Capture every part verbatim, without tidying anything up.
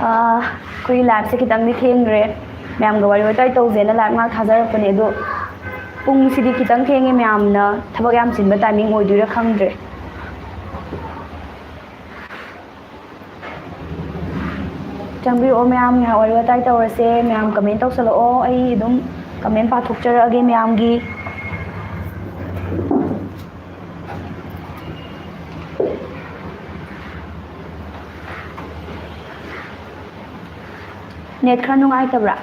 ꯑꯩꯈꯣꯏꯒꯤ ꯂꯥꯏꯐꯁꯦ ꯈꯤꯇꯪꯗꯤ ꯊꯦꯡꯈ꯭ꯔꯦ꯫ ꯃꯌꯥꯝꯒ ꯋꯥꯔꯤ ꯋꯥꯇꯥꯏ ꯇꯧꯁꯦꯅ ꯂꯥꯏꯐ ꯉꯥꯏꯍꯥꯛ ꯊꯥꯖꯔꯛꯄꯅꯦ, ꯑꯗꯣ ꯄꯨꯡꯁꯤꯗꯤ ꯈꯤꯇꯪ ꯊꯦꯡꯉꯦ꯫ ꯃꯌꯥꯝꯅ ꯊꯕꯛ ꯌꯥꯝ ꯆꯤꯟꯕ ꯇꯥꯏꯃꯤꯡ ꯑꯣꯏꯗꯣꯏꯔꯥ ꯈꯪꯗ꯭ꯔꯦ꯫ ꯆꯪꯕꯤꯔꯛꯑꯣ ꯃꯌꯥꯝ, ꯉꯥꯏꯍꯥꯛ ꯋꯥꯔꯤ ꯋꯥꯇꯥꯏ ꯇꯧꯔꯁꯦ꯫ ꯃꯌꯥꯝ ꯀꯃꯦꯟ ꯇꯧꯁꯜꯂꯛꯑꯣ, ꯑꯩ ꯑꯗꯨꯝ ꯀꯃꯦꯟ ꯄꯥꯊꯣꯛꯆꯔꯛꯑꯒꯦ ꯃꯌꯥꯝꯒꯤ꯫ ꯅꯦꯠ ꯈꯔ ꯅꯨꯡꯉꯥꯏꯇꯕ꯭ꯔꯥ?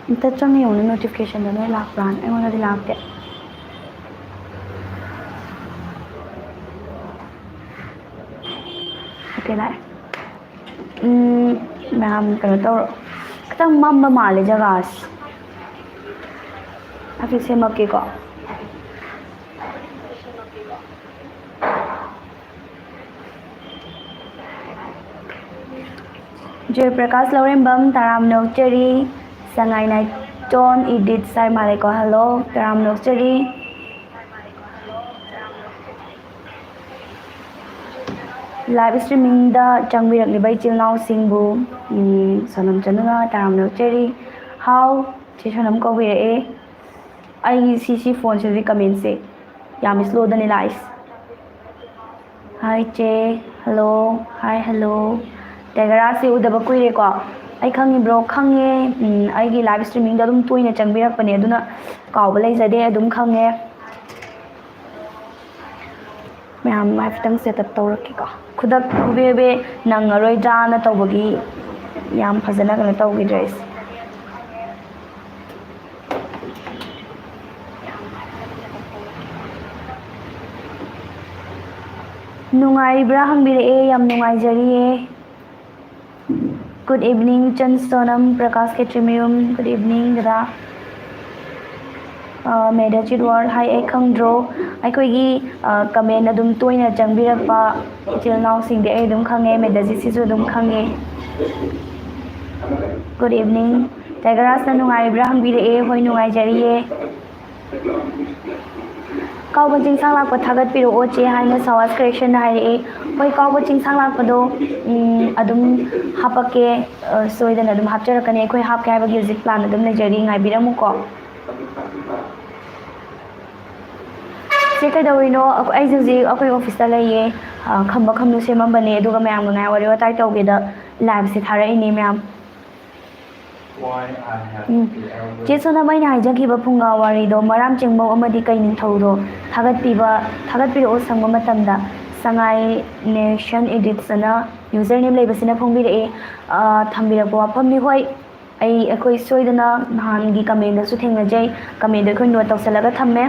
ꯑꯝꯇ ꯆꯪꯉ ꯌꯦꯡꯉꯨꯅꯦ, ꯅꯣꯇꯤꯐꯤꯀꯦꯁꯟꯗꯣ ꯅꯣꯏ ꯂꯥꯛꯄ꯭ꯔꯥꯅ꯫ ꯑꯩꯉꯣꯟꯗꯗꯤ ꯂꯥꯛꯇꯦ꯫ ꯑꯣꯀꯦ, ꯂꯥꯛꯑꯦ꯫ ꯎꯝ, ꯃꯌꯥꯝ ꯀꯩꯅꯣ ꯇꯧꯔꯣ꯫ ꯈꯤꯇꯪ ꯃꯝꯕ ꯃꯥꯜꯂꯦ ꯖꯒꯥꯁꯦ꯫ ꯍꯥꯏꯐꯦꯠ ꯁꯦꯝꯃꯛꯀꯦꯀꯣ꯫ ꯖꯣꯏꯄ꯭ꯔꯀꯥꯁ ꯂꯧꯔꯦꯝꯕꯝ, ꯇꯔꯥꯝꯅ ꯑꯣꯛꯆꯔꯤ꯫ ꯁꯉꯥꯏ ꯅꯥꯏꯇꯣꯟ ꯏꯗꯤꯠ ꯁꯥꯏ ꯃꯥꯂꯦꯀꯣ꯫ ꯍꯜꯂꯣ, ꯇꯔꯥꯝꯅ ꯑꯣꯛꯆꯔꯤ꯫ ꯂꯥꯏꯚ ꯁ꯭ꯇ꯭ꯔꯤꯃꯤꯡꯗ ꯆꯪꯕꯤꯔꯛꯂꯤꯕ ꯏꯆꯤꯜ ꯏꯅꯥꯎꯁꯤꯡꯕꯨ, ꯎꯝ, ꯁꯣꯅꯝ ꯆꯅꯨꯒ ꯇꯔꯥꯝꯅ ꯑꯣꯛꯆꯔꯤ꯫ ꯍꯥꯎ, ꯆꯦ ꯁꯣꯅꯝ ꯀꯧꯕꯤꯔꯛꯑꯦ꯫ ꯑꯩꯒꯤ ꯁꯤ, ꯁꯤ ꯐꯣꯟꯁꯤꯗꯤ ꯀꯃꯦꯟꯁꯦ ꯌꯥꯝ ꯁ꯭ꯂꯣꯗꯅꯤ ꯂꯥꯛꯏꯁꯦ꯫ ꯍꯥꯏ ꯆꯦ, ꯍꯜꯂꯣ, ꯍꯥꯏ ꯍꯜꯂꯣ꯫ ꯇꯦꯒꯔꯥꯁꯦ ꯎꯗꯕ ꯀꯨꯏꯔꯦꯀꯣ꯫ ꯑꯩ ꯈꯪꯉꯤꯕ꯭ꯔꯣ? ꯈꯪꯉꯦ꯫ ꯎꯝ, ꯑꯩꯒꯤ ꯂꯥꯏꯚ ꯁ꯭ꯇ꯭ꯔꯤꯃꯤꯡꯗ ꯑꯗꯨꯝ ꯇꯣꯏꯅ ꯆꯪꯕꯤꯔꯛꯄꯅꯦ, ꯑꯗꯨꯅ ꯀꯥꯎꯕ ꯂꯩꯖꯗꯦ, ꯑꯗꯨꯝ ꯈꯪꯉꯦ꯫ ꯃꯌꯥꯝ ꯍꯥꯏꯐꯦꯠꯇꯪ ꯁꯦꯠ ꯑꯞ ꯇꯧꯔꯛꯀꯦꯀꯣ꯫ ꯈꯨꯗꯛ ꯍꯨꯕꯦ ꯍꯨꯕꯦ ꯅꯪꯉꯔꯣꯏꯗ꯭ꯔꯥꯅ ꯇꯧꯕꯒꯤ ꯌꯥꯝ ꯐꯖꯅ ꯀꯩꯅꯣ ꯇꯧꯈꯤꯗ꯭ꯔꯦ ꯑꯩꯁꯦ꯫ ꯅꯨꯡꯉꯥꯏꯔꯤꯕ꯭ꯔꯥ ꯍꯪꯕꯤꯔꯛꯑꯦ, ꯌꯥꯝ ꯅꯨꯡꯉꯥꯏꯖꯔꯤꯌꯦ꯫ Good evening, ꯏꯆꯟ ꯁꯣꯅꯝ, ꯄ꯭ꯔꯀꯥꯁ ꯈꯦꯇ꯭ꯔꯤꯃꯌꯨꯝ꯫ Good evening, ꯗꯗꯥ꯫ ꯑ, ꯃꯦꯗꯥ ꯆꯤꯠꯋꯥꯔ, ꯍꯥꯏ, ꯑꯩ ꯈꯪꯗ꯭ꯔꯣ? ꯑꯩꯈꯣꯏꯒꯤ, ꯑ, ꯀꯃꯦꯟ ꯑꯗꯨꯝ ꯇꯣꯏꯅ ꯆꯪꯕꯤꯔꯛꯄ ꯏꯆꯤꯜ ꯏꯅꯥꯎꯁꯤꯡꯗꯤ ꯑꯩ ꯑꯗꯨꯝ ꯈꯪꯉꯦ, ꯃꯦꯗꯥꯖꯤꯠꯁꯤꯁꯨ ꯑꯗꯨꯝ ꯈꯪꯉꯦ꯫ Good evening꯫ ꯇꯥꯏꯒꯔꯥꯁꯅ ꯅꯨꯡꯉꯥꯏꯔꯤꯕ꯭ꯔꯥ ꯍꯪꯕꯤꯔꯛꯑꯦ꯫ ꯍꯣꯏ, ꯅꯨꯡꯉꯥꯏꯖꯔꯤꯌꯦ꯫ ꯀꯥꯎꯕ ꯆꯤꯡꯁꯥꯡ ꯂꯥꯛꯄ ꯊꯥꯒꯠꯄꯤꯔꯛꯑꯣ ꯆꯦ ꯍꯥꯏꯅ ꯁꯋꯥꯁ ꯀ꯭ꯔꯤꯌꯦꯁꯟꯅ ꯍꯥꯏꯔꯛꯑꯦ꯫ ꯍꯣꯏ, ꯀꯥꯎꯕ ꯆꯤꯡꯁꯥꯡ ꯂꯥꯛꯄꯗꯣ, ꯎꯝ, ꯑꯗꯨꯝ ꯍꯥꯄꯛꯀꯦ, ꯑ, ꯁꯣꯏꯗꯅ ꯑꯗꯨꯝ ꯍꯥꯞꯆꯔꯛꯀꯅꯤ꯫ ꯑꯩꯈꯣꯏ ꯍꯥꯞꯀꯦ ꯍꯥꯏꯕꯒꯤ ꯍꯧꯖꯤꯛ ꯄ꯭ꯂꯥꯟ ꯑꯗꯨꯝ ꯂꯩꯖꯔꯤ, ꯉꯥꯏꯕꯤꯔꯝꯃꯨꯀꯣ꯫ ꯆꯦ ꯀꯩꯗꯧꯔꯤꯅꯣ? ꯑꯩꯈꯣꯏ, ꯑꯩꯁꯦ ꯍꯧꯖꯤꯛ ꯑꯩꯈꯣꯏ ꯑꯣꯐꯤꯁꯇ ꯂꯩꯌꯦ꯫ ꯑ, ꯈꯝꯕ ꯈꯝꯅꯨ ꯁꯦꯝꯃꯝꯕꯅꯦ, ꯑꯗꯨꯒ ꯃꯌꯥꯝꯒ ꯉꯥꯏ ꯋꯥꯔꯤ ꯋꯥꯇꯥꯏ ꯇꯧꯒꯦꯗ ꯂꯥꯏꯚꯁꯦ ꯊꯥꯔꯛꯏꯅꯦ ꯃꯌꯥꯝ꯫ ꯎꯝ꯫ ꯆꯦ ꯁꯣꯅꯝ, ꯑꯩꯅ ꯍꯥꯏꯖꯈꯤꯕ ꯐꯨꯡꯒꯥ ꯋꯥꯔꯤꯗꯣ, ꯃꯔꯥꯝ ꯆꯤꯡꯕꯧ ꯑꯃꯗꯤ ꯀꯩ ꯅꯤꯡꯊꯧꯗꯣ ꯊꯥꯒꯠꯄꯤꯕ, ꯊꯥꯒꯠꯄꯤꯔꯛꯑꯣ ꯁꯪꯕ ꯃꯇꯝꯗ꯫ ꯁꯉꯥꯏ ꯅꯦꯁꯟ ꯏꯗꯤꯠꯁ ꯑꯅ ꯌꯨꯖꯔ ꯅꯦꯝ ꯂꯩꯕꯁꯤꯅ ꯐꯣꯡꯕꯤꯔꯛꯑꯦ꯫ ꯑ, ꯊꯝꯕꯤꯔꯛꯄ ꯋꯥꯐꯝꯅꯤ꯫ ꯍꯣꯏ, ꯑꯩ, ꯑꯩꯈꯣꯏ ꯁꯣꯏꯗꯅ ꯅꯍꯥꯟꯒꯤ ꯀꯃꯦꯟꯗꯁꯨ ꯊꯦꯡꯅꯖꯩ, ꯀꯃꯦꯟꯗꯣ ꯑꯩꯈꯣꯏ ꯅꯣꯠ ꯇꯧꯁꯜꯂꯒ ꯊꯝꯃꯦ꯫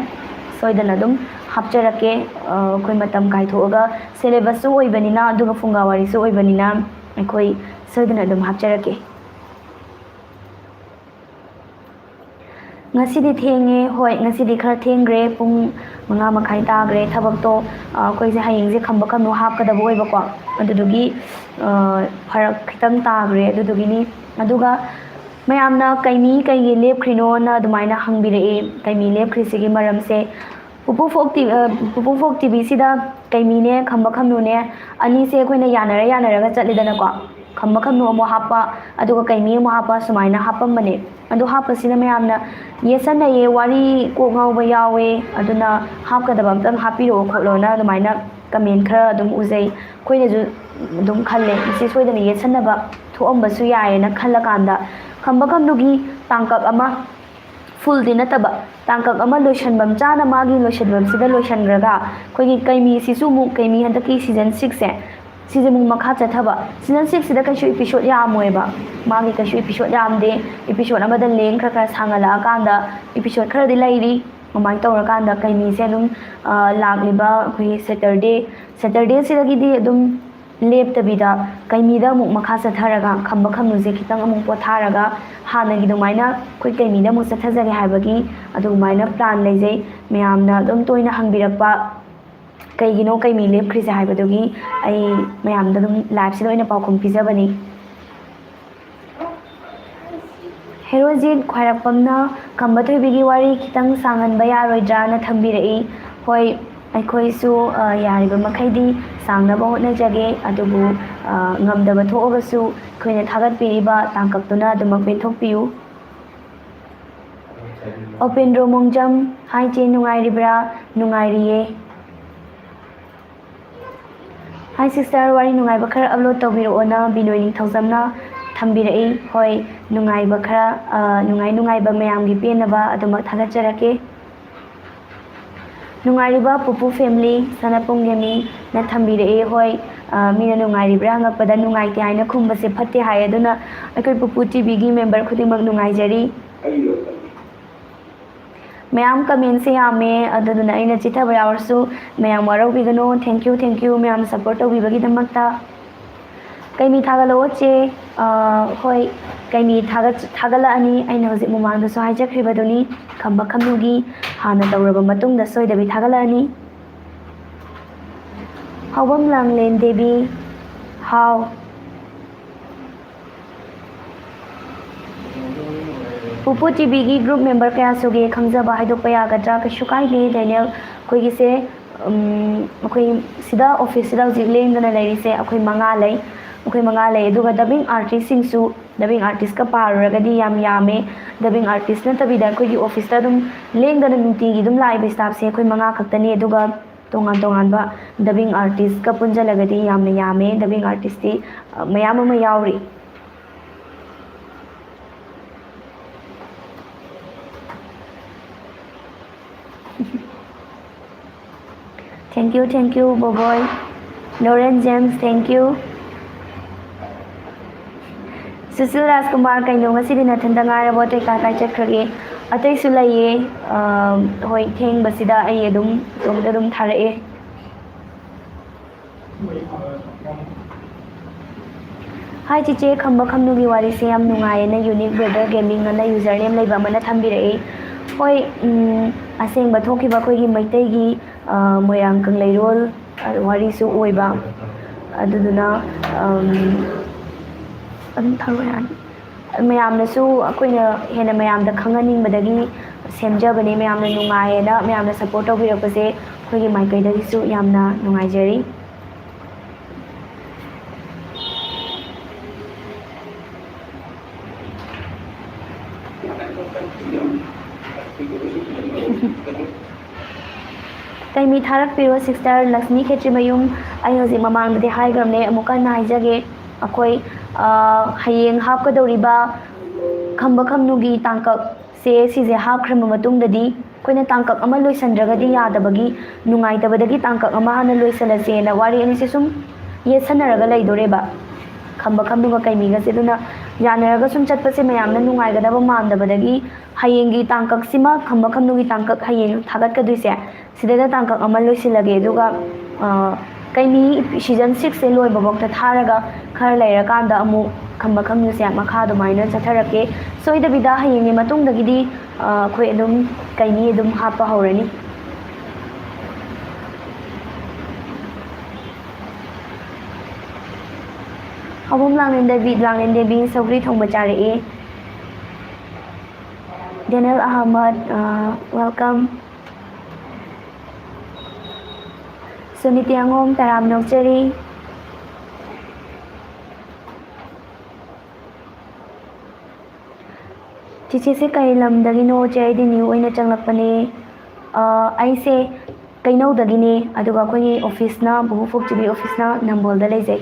ꯁꯣꯏꯗꯅ ꯑꯗꯨꯝ ꯍꯥꯞꯆꯔꯛꯀꯦ꯫ ꯑ, ꯑꯩꯈꯣꯏ ꯃꯇꯝ ꯀꯥꯏꯊꯣꯛꯑꯒ, ꯁꯦꯂꯦꯕꯁꯁꯨ ꯑꯣꯏꯕꯅꯤꯅ, ꯑꯗꯨꯒ ꯐꯨꯡꯒꯥ ꯋꯥꯔꯤꯁꯨ ꯑꯣꯏꯕꯅꯤꯅ, ꯑꯩꯈꯣꯏ ꯁꯣꯏꯗꯅ ꯑꯗꯨꯝ ꯍꯥꯞꯆꯔꯛꯀꯦ꯫ ꯉꯁꯤꯗꯤ ꯊꯦꯡꯉꯦ꯫ ꯍꯣꯏ, ꯉꯁꯤꯗꯤ ꯈꯔ ꯊꯦꯡꯈ꯭ꯔꯦ, ꯄꯨꯡ ꯃꯉꯥ ꯃꯈꯥꯏ ꯇꯥꯈ꯭ꯔꯦ꯫ ꯊꯕꯛꯇꯣ, ꯑ, ꯑꯩꯈꯣꯏꯁꯦ ꯍꯌꯦꯡꯁꯦ ꯈꯝꯕ ꯈꯝꯅꯨ ꯍꯥꯞꯀꯗꯕ ꯑꯣꯏꯕꯀꯣ, ꯑꯗꯨꯗꯨꯒꯤ, ꯑ, ꯐꯔꯛ ꯈꯤꯇꯪ ꯇꯥꯈ꯭ꯔꯦ꯫ ꯑꯗꯨꯗꯨꯒꯤꯅꯤ꯫ ꯑꯗꯨꯒ ꯃꯌꯥꯝꯅ ꯀꯩꯃꯤ ꯀꯩꯒꯤ ꯂꯦꯞꯈ꯭ꯔꯤꯅꯣꯅ ꯑꯗꯨꯃꯥꯏꯅ ꯍꯪꯕꯤꯔꯛꯑꯦ꯫ ꯀꯩꯃꯤ ꯂꯦꯞꯈ꯭ꯔꯤꯁꯤꯒꯤ ꯃꯔꯝꯁꯦ, ꯄꯨꯄꯨ ꯐꯣꯛ ꯇꯤ-, ꯑ, ꯄꯨꯄꯨ ꯐꯣꯛ ꯇꯤꯚꯤꯁꯤꯗ ꯀꯩꯃꯤꯅꯦ ꯈꯝꯕ ꯈꯝꯅꯨꯅꯦ ꯑꯅꯤꯁꯦ ꯑꯩꯈꯣꯏꯅ ꯌꯥꯅꯔ ꯌꯥꯅꯔꯒ ꯆꯠꯂꯤꯗꯅꯀꯣ꯫ ꯈꯝꯕ ꯈꯝꯅꯨ ꯑꯃꯨꯛ ꯍꯥꯞꯄ, ꯑꯗꯨꯒ ꯀꯩꯃꯤ ꯑꯃꯨꯛ ꯍꯥꯞꯄ, ꯁꯨꯃꯥꯏꯅ ꯍꯥꯞꯄꯝꯕꯅꯦ꯫ ꯑꯗꯨ ꯍꯥꯞꯄꯁꯤꯗ ꯃꯌꯥꯝꯅ ꯌꯦꯠꯁꯟꯅꯩꯌꯦ, ꯋꯥꯔꯤ ꯀꯣꯛ ꯉꯥꯎꯕ ꯌꯥꯎꯋꯦ, ꯑꯗꯨꯅ ꯍꯥꯞꯀꯗꯕ ꯑꯝꯇꯪ ꯍꯥꯞꯄꯤꯔꯛꯑꯣ ꯈꯣꯠꯂꯣꯅ ꯑꯗꯨꯃꯥꯏꯅ ꯀꯃꯦꯟ ꯈꯔ ꯑꯗꯨꯝ ꯎꯖꯩ꯫ ꯑꯩꯈꯣꯏꯅꯁꯨ ꯑꯗꯨꯝ ꯈꯜꯂꯦ, ꯃꯁꯤ ꯁꯣꯏꯗꯅ ꯌꯦꯠꯁꯟꯅꯕ ꯊꯣꯛꯑꯝꯕꯁꯨ ꯌꯥꯏꯌꯦꯅ ꯈꯜꯂꯀꯥꯟꯗ, ꯈꯝꯕ ꯈꯝꯅꯨꯒꯤ ꯇꯥꯡꯀꯛ ꯑꯃ, ꯐꯨꯜꯗꯤ ꯅꯠꯇꯕ, ꯇꯥꯡꯀꯛ ꯑꯃ ꯂꯣꯏꯁꯟꯐꯝ ꯆꯥꯅ ꯃꯥꯒꯤ ꯂꯣꯏꯁꯟꯐꯝꯁꯤꯗ ꯂꯣꯏꯁꯟꯈ꯭ꯔꯒ, ꯑꯩꯈꯣꯏꯒꯤ ꯀꯩꯃꯤꯁꯤꯁꯨ ꯑꯃꯨꯛ, ꯀꯩꯃꯤ ꯍꯟꯗꯛꯀꯤ ꯁꯤꯖꯟ ꯁꯤꯛꯁꯁꯦ, ꯁꯤꯁꯦ ꯑꯃꯨꯛ ꯃꯈꯥ ꯆꯠꯊꯕ꯫ ꯁꯤꯖꯟ ꯁꯤꯛꯁꯁꯤꯗ ꯀꯩꯁꯨ ꯏꯄꯤꯁꯣꯠ ꯌꯥꯝꯃꯣꯏꯕ, ꯃꯥꯒꯤ ꯀꯩꯁꯨ ꯏꯄꯤꯁꯣꯠ ꯌꯥꯝꯗꯦ꯫ ꯏꯄꯤꯁꯣꯠ ꯑꯃꯗ ꯂꯦꯡ ꯈꯔ ꯈꯔ ꯁꯥꯡꯍꯜꯂꯛꯑꯀꯥꯟꯗ ꯏꯄꯤꯁꯣꯠ ꯈꯔꯗꯤ ꯂꯩꯔꯤ꯫ ꯑꯗꯨꯃꯥꯏꯅ ꯇꯧꯔꯀꯥꯟꯗ ꯀꯩꯃꯤꯁꯦ ꯑꯗꯨꯝ, ꯑ, ꯂꯥꯛꯂꯤꯕ ꯑꯩꯈꯣꯏꯒꯤ ꯁꯦꯇꯔꯗꯦ, ꯁꯦꯇꯔꯗꯦꯁꯤꯗꯒꯤꯗꯤ ꯑꯗꯨꯝ ꯂꯦꯞꯇꯕꯤꯗ ꯀꯩꯃꯤꯗ ꯑꯃꯨꯛ ꯃꯈꯥ ꯆꯠꯊꯔꯒ, ꯈꯝꯕ ꯈꯝꯅꯨꯁꯦ ꯈꯤꯇꯪ ꯑꯃꯨꯛ ꯄꯣꯊꯥꯔꯒ, ꯍꯥꯟꯅꯒꯤ ꯑꯗꯨꯃꯥꯏꯅ ꯑꯩꯈꯣꯏ ꯀꯩꯃꯤꯗ ꯑꯃꯨꯛ ꯆꯠꯊꯖꯒꯦ ꯍꯥꯏꯕꯒꯤ ꯑꯗꯨꯃꯥꯏꯅ ꯄ꯭ꯂꯥꯟ ꯂꯩꯖꯩ꯫ ꯃꯌꯥꯝꯅ ꯑꯗꯨꯝ ꯇꯣꯏꯅ ꯍꯪꯕꯤꯔꯛꯄ, ꯀꯩꯒꯤꯅꯣ ꯀꯩꯃꯤ ꯂꯦꯞꯈ꯭ꯔꯤꯁꯦ ꯍꯥꯏꯕꯗꯨꯒꯤ ꯑꯩ ꯃꯌꯥꯝꯗ ꯑꯗꯨꯝ ꯂꯥꯏꯚꯁꯤꯗ ꯑꯣꯏꯅ ꯄꯥꯎꯈꯨꯝ ꯄꯤꯖꯕꯅꯤ꯫ ꯍꯦꯔꯣꯖꯤꯠ ꯈ꯭ꯋꯥꯏꯔꯥꯛꯄꯝꯅ ꯈꯝꯕ ꯊꯣꯏꯕꯤꯒꯤ ꯋꯥꯔꯤ ꯈꯤꯇꯪ ꯁꯥꯡꯍꯟꯕ ꯌꯥꯔꯣꯏꯗ꯭ꯔꯥꯅ ꯊꯝꯕꯤꯔꯛꯏ꯫ ꯍꯣꯏ, ꯑꯩꯈꯣꯏꯁꯨ, ꯑ, ꯌꯥꯔꯤꯕ ꯃꯈꯩꯗꯤ ꯁꯥꯡꯅꯕ ꯍꯣꯠꯅꯖꯒꯦ, ꯑꯗꯨꯕꯨ, ꯑ, ꯉꯝꯗꯕ ꯊꯣꯛꯑꯒꯁꯨ ꯑꯩꯈꯣꯏꯅ ꯊꯥꯒꯠꯄꯤꯔꯤꯕ ꯇꯥꯡꯀꯛꯇꯨꯅ ꯑꯗꯨꯃꯛ ꯄꯦꯟꯊꯣꯛꯄꯤꯌꯨ꯫ ꯑꯣꯄꯦꯟꯗ꯭ꯔꯣ ꯃꯣꯡꯖꯝ, "Hi ꯆꯦ, ꯅꯨꯡꯉꯥꯏꯔꯤꯕ꯭ꯔꯥ?" "ꯅꯨꯡꯉꯥꯏꯔꯤꯌꯦ꯫" "Hi sister, ꯋꯥꯔꯤ ꯅꯨꯡꯉꯥꯏꯕ ꯈꯔ upload ꯇꯧꯕꯤꯔꯛꯑꯣꯅ" ꯕꯤꯅꯣꯏ ꯅꯤꯡꯊꯧꯖꯝꯅ ꯊꯝꯕꯤꯔꯛꯏ꯫ ꯍꯣꯏ, ꯅꯨꯡꯉꯥꯏꯕ ꯈꯔ, ꯑ, ꯅꯨꯡꯉꯥꯏ ꯅꯨꯡꯉꯥꯏꯕ ꯃꯌꯥꯝꯒꯤ ꯄꯦꯟꯅꯕ ꯑꯗꯨꯃꯛ ꯊꯥꯒꯠꯆꯔꯛꯀꯦ꯫ ꯅꯨꯡꯉꯥꯏꯔꯤꯕ ꯄꯨꯄꯨ family, ꯁꯅꯥꯄꯨꯡ ꯒꯦꯃꯤꯡꯅ ꯊꯝꯕꯤꯔꯛꯑꯦ꯫ ꯍꯣꯏ, ꯑ, ꯃꯤꯅ ꯅꯨꯡꯉꯥꯏꯔꯤꯕ꯭ꯔꯥ ꯍꯪꯉꯛꯄꯗ ꯅꯨꯡꯉꯥꯏꯇꯦ ꯍꯥꯏꯅ ꯈꯨꯝꯕꯁꯦ ꯐꯠꯇꯦ ꯍꯥꯏ, ꯑꯗꯨꯅ ꯑꯩꯈꯣꯏ ꯄꯨꯄꯨ ꯇꯤꯚꯤꯒꯤ member ꯈꯨꯗꯤꯡꯃꯛ ꯅꯨꯡꯉꯥꯏꯖꯔꯤ꯫ ꯃꯌꯥꯝ commentꯁꯦ ꯌꯥꯝꯃꯦ, ꯑꯗꯨꯗꯨꯅ ꯑꯩꯅ ꯆꯤꯊꯕ ꯌꯥꯎꯔꯁꯨ ꯃꯌꯥꯝ ꯋꯥꯔꯧꯕꯤꯒꯅꯨ꯫ Thank you, thank you, ꯃꯌꯥꯝ support ꯇꯧꯕꯤꯕꯒꯤꯗꯃꯛꯇ꯫ ꯀꯩꯃꯤ ꯊꯥꯒꯠꯂꯛꯑꯣ ꯆꯦ? ꯑ, ꯍꯣꯏ, ꯀꯩꯃꯤ ꯊꯥꯒꯠ-, ꯊꯥꯒꯠꯂꯛꯑꯅꯤ꯫ ꯑꯩꯅ ꯍꯧꯖꯤꯛ ꯃꯃꯥꯡꯗꯁꯨ ꯍꯥꯏꯖꯈ꯭ꯔꯤꯕꯗꯨꯅꯤ, ꯈꯝꯕ ꯈꯝꯅꯨꯒꯤ ꯍꯥꯟꯅ ꯇꯧꯔꯕ ꯃꯇꯨꯡꯗ ꯁꯣꯏꯗꯕꯤ ꯊꯥꯒꯠꯂꯛꯑꯅꯤ꯫ ꯍꯥꯎꯕꯝ ꯂꯥꯡꯂꯦꯟ ꯗꯦꯕꯤ, ꯍꯥꯎ꯫ ꯄꯨꯄꯨ ꯇꯤꯚꯤꯒꯤ group member ꯀꯌꯥ ꯁꯨꯒꯦ ꯈꯪꯖꯕ ꯍꯥꯏꯗꯣꯛꯄ ꯌꯥꯒꯗ꯭ꯔꯥ? ꯀꯩꯁꯨ ꯀꯥꯏꯗꯦ ꯗꯦꯅꯤꯌꯦꯜ꯫ ꯑꯩꯈꯣꯏꯒꯤꯁꯦ, ꯎꯝ, ꯑꯩꯈꯣꯏ ꯁꯤꯗ officeꯁꯤꯗ ꯍꯧꯖꯤꯛ ꯂꯦꯡꯗꯅ ꯂꯩꯔꯤꯁꯦ ꯑꯩꯈꯣꯏ ꯃꯉꯥ ꯂꯩ꯫ ꯑꯩꯈꯣꯏ ꯃꯉꯥ ꯂꯩ꯫ ꯑꯗꯨꯒ dubbing artistꯁꯤꯡꯁꯨ, dubbing artistꯀ ꯄꯥꯔꯨꯔꯒꯗꯤ ꯌꯥꯝ ꯌꯥꯝꯃꯦ꯫ Dubbing artist ꯅꯠꯇꯕꯤꯗ ꯑꯩꯈꯣꯏꯒꯤ officeꯇ ꯑꯗꯨꯝ ꯂꯦꯡꯗꯅ ꯅꯨꯡꯇꯤꯒꯤ ꯑꯗꯨꯝ ꯂꯥꯛꯏꯕ staffꯁꯦ ꯑꯩꯈꯣꯏ ꯃꯉꯥ ꯈꯛꯇꯅꯤ꯫ ꯑꯗꯨꯒ ꯇꯣꯉꯥꯟ ꯇꯣꯉꯥꯟꯕ dubbing artistꯀ ꯄꯨꯟꯁꯤꯜꯂꯒꯗꯤ ꯌꯥꯝꯅ ꯌꯥꯝꯃꯦ꯫ Dubbing artistꯇꯤ, ꯑ, ꯃꯌꯥꯝ ꯑꯃ ꯌꯥꯎꯔꯤ꯫ Thank you, thank you, Boboi. Loren James, thank you꯫ Sushil Rajkumar, "ꯀꯩꯅꯣ ꯉꯁꯤꯗꯤ ꯅꯊꯟꯇ ꯉꯥꯏꯔꯕꯣ? ꯑꯇꯩ ꯀꯥꯏ ꯀꯥꯏ ꯆꯠꯈ꯭ꯔꯒꯦ?" ꯑꯇꯩꯁꯨ ꯂꯩꯌꯦ꯫ ꯑ, ꯍꯣꯏ, ꯊꯦꯡꯕꯁꯤꯗ ꯑꯩ ꯑꯗꯨꯝ ꯏꯇꯣꯝꯇ ꯑꯗꯨꯝ ꯊꯥꯔꯛꯑꯦ꯫ Hi ꯆꯤꯆꯦ, ꯈꯝꯕ ꯈꯝꯅꯨꯒꯤ ꯋꯥꯔꯤꯁꯦ ꯌꯥꯝ ꯅꯨꯡꯉꯥꯏꯌꯦꯅ Unique Brother Gaming ꯑꯅ username ꯂꯩꯕ ꯑꯃꯅ ꯊꯝꯕꯤꯔꯛꯏ꯫ ꯍꯣꯏ, ꯎꯝ, ꯑꯁꯦꯡꯕ ꯊꯣꯛꯈꯤꯕ ꯑꯩꯈꯣꯏꯒꯤ ꯃꯩꯇꯩꯒꯤ, ꯑ, ꯃꯣꯏꯔꯥꯡ ꯀꯪꯂꯩꯔꯣꯜ, ꯑ, ꯋꯥꯔꯤꯁꯨ ꯑꯣꯏꯕ꯫ ꯑꯗꯨꯗꯨꯅ, ꯑꯝ, ꯑꯗꯨꯝ ꯊꯥꯔꯛꯑꯣ ꯌꯥꯅꯤ꯫ ꯃꯌꯥꯝꯅꯁꯨ ꯑꯩꯈꯣꯏꯅ ꯍꯦꯟꯅ ꯃꯌꯥꯝꯗ ꯈꯪꯍꯟꯅꯤꯡꯕꯗꯒꯤ ꯁꯦꯝꯖꯕꯅꯦ꯫ ꯃꯌꯥꯝꯅ ꯅꯨꯡꯉꯥꯏꯌꯦꯅ ꯃꯌꯥꯝꯅ ꯁꯞꯄꯣꯔꯠ ꯇꯧꯕꯤꯔꯛꯄꯁꯦ ꯑꯩꯈꯣꯏꯒꯤ ꯃꯥꯏꯀꯩꯗꯒꯤꯁꯨ ꯌꯥꯝꯅ ꯅꯨꯡꯉꯥꯏꯖꯔꯤ꯫ ꯀꯩꯃꯤ ꯊꯥꯔꯛꯄꯤꯔꯣ ꯁꯤꯁꯇꯔ ꯂꯛꯁꯃꯤ ꯈꯦꯇ꯭ꯔꯤꯃꯌꯨꯝ꯫ ꯑꯩ ꯍꯧꯖꯤꯛ ꯃꯃꯥꯡꯗꯗꯤ ꯍꯥꯏꯈ꯭ꯔꯕꯅꯦ, ꯑꯃꯨꯛꯀ ꯍꯟꯅ ꯍꯥꯏꯖꯒꯦ꯫ ꯑꯩꯈꯣꯏ, ꯑ, ꯍꯌꯦꯡ ꯍꯥꯞꯀꯗꯧꯔꯤꯕ ꯈꯝꯕ ꯈꯝꯅꯨꯒꯤ ꯇꯥꯡꯀꯛꯁꯦ, ꯁꯤꯁꯦ ꯍꯥꯞꯈ꯭ꯔꯕ ꯃꯇꯨꯡꯗꯗꯤ ꯑꯩꯈꯣꯏꯅ ꯇꯥꯡꯀꯛ ꯑꯃ ꯂꯣꯏꯁꯤꯟꯗ꯭ꯔꯒꯗꯤ ꯌꯥꯗꯕꯒꯤ ꯅꯨꯡꯉꯥꯏꯇꯕꯗꯒꯤ ꯇꯥꯡꯀꯛ ꯑꯃ ꯍꯥꯟꯅ ꯂꯣꯏꯁꯤꯜꯂꯁꯦꯅ ꯋꯥꯔꯤ ꯑꯅꯤꯁꯦ ꯁꯨꯝ ꯌꯦꯠꯁꯟꯅꯔꯒ ꯂꯩꯗꯣꯔꯦꯕ꯫ ꯈꯝꯕ ꯈꯝꯅꯨꯒ ꯀꯩꯃꯤꯒꯁꯦ꯫ ꯑꯗꯨꯅ ꯌꯥꯅꯔꯒ ꯁꯨꯝ ꯆꯠꯄꯁꯦ ꯃꯌꯥꯝꯅ ꯅꯨꯡꯉꯥꯏꯒꯗꯕ ꯃꯥꯟꯗꯕꯗꯒꯤ ꯍꯌꯦꯡꯒꯤ ꯇꯥꯡꯀꯛꯁꯤꯃ, ꯈꯝꯕ ꯈꯝꯅꯨꯒꯤ ꯇꯥꯡꯀꯛ ꯍꯌꯦꯡ ꯊꯥꯒꯠꯀꯗꯣꯏꯁꯦ, ꯁꯤꯗꯩꯗ ꯇꯥꯡꯀꯛ ꯑꯃ ꯂꯣꯏꯁꯤꯜꯂꯒꯦ꯫ ꯑꯗꯨꯒ, ꯑ, ꯀꯩꯃꯤ ꯁꯤꯖꯟ ꯁꯤꯛꯁꯁꯦ ꯂꯣꯏꯕꯐꯥꯎꯗ ꯊꯥꯔꯒ ꯈꯔ ꯂꯩꯔꯀꯥꯟꯗ ꯑꯃꯨꯛ ꯈꯝꯕ ꯈꯝꯅꯨꯁꯦ ꯃꯈꯥ ꯑꯗꯨꯃꯥꯏꯅ ꯆꯠꯊꯔꯛꯀꯦ꯫ ꯁꯣꯏꯗꯕꯤꯗ ꯍꯌꯦꯡꯒꯤ ꯃꯇꯨꯡꯗꯒꯤꯗꯤ, ꯑ, ꯑꯩꯈꯣꯏ ꯑꯗꯨꯝ ꯀꯩꯃꯤ ꯑꯗꯨꯝ ꯍꯥꯞꯄ ꯍꯧꯔꯅꯤ꯫ ꯑꯍꯨꯝ ꯂꯥꯡꯂꯦꯟꯗꯕꯤ, ꯂꯥꯡꯂꯦꯟꯗꯦꯕꯤ ꯁꯧꯒ꯭ꯔꯤ ꯊꯣꯡꯕ ꯆꯥꯔꯛꯑꯦ꯫ ꯗꯦꯅꯦꯜ ꯑꯍꯃꯗ, ꯑ, welcome꯫ ꯁꯨꯅꯤꯇꯤ ꯑꯉꯣꯝ, ꯇꯔꯥꯝꯅ ꯑꯣꯛꯆꯔꯤ꯫ ꯆꯤꯆꯦꯁꯦ ꯀꯔꯤ ꯂꯝꯗꯒꯤꯅꯣ? ꯆꯦ, ꯑꯩꯗꯤ ꯅ꯭ꯌꯨ ꯑꯣꯏꯅ ꯆꯪꯂꯛꯄꯅꯦ꯫ ꯑ, ꯑꯩꯁꯦ ꯀꯩꯅꯧꯗꯒꯤꯅꯦ, ꯑꯗꯨꯒ ꯑꯩꯈꯣꯏꯒꯤ ꯑꯣꯐꯤꯁꯅ, ꯄꯨꯄꯨ ꯐꯣꯛ ꯇꯤ ꯚꯤ ꯑꯣꯐꯤꯁꯅ ꯅꯝꯕꯣꯜꯗ ꯂꯩꯖꯩ꯫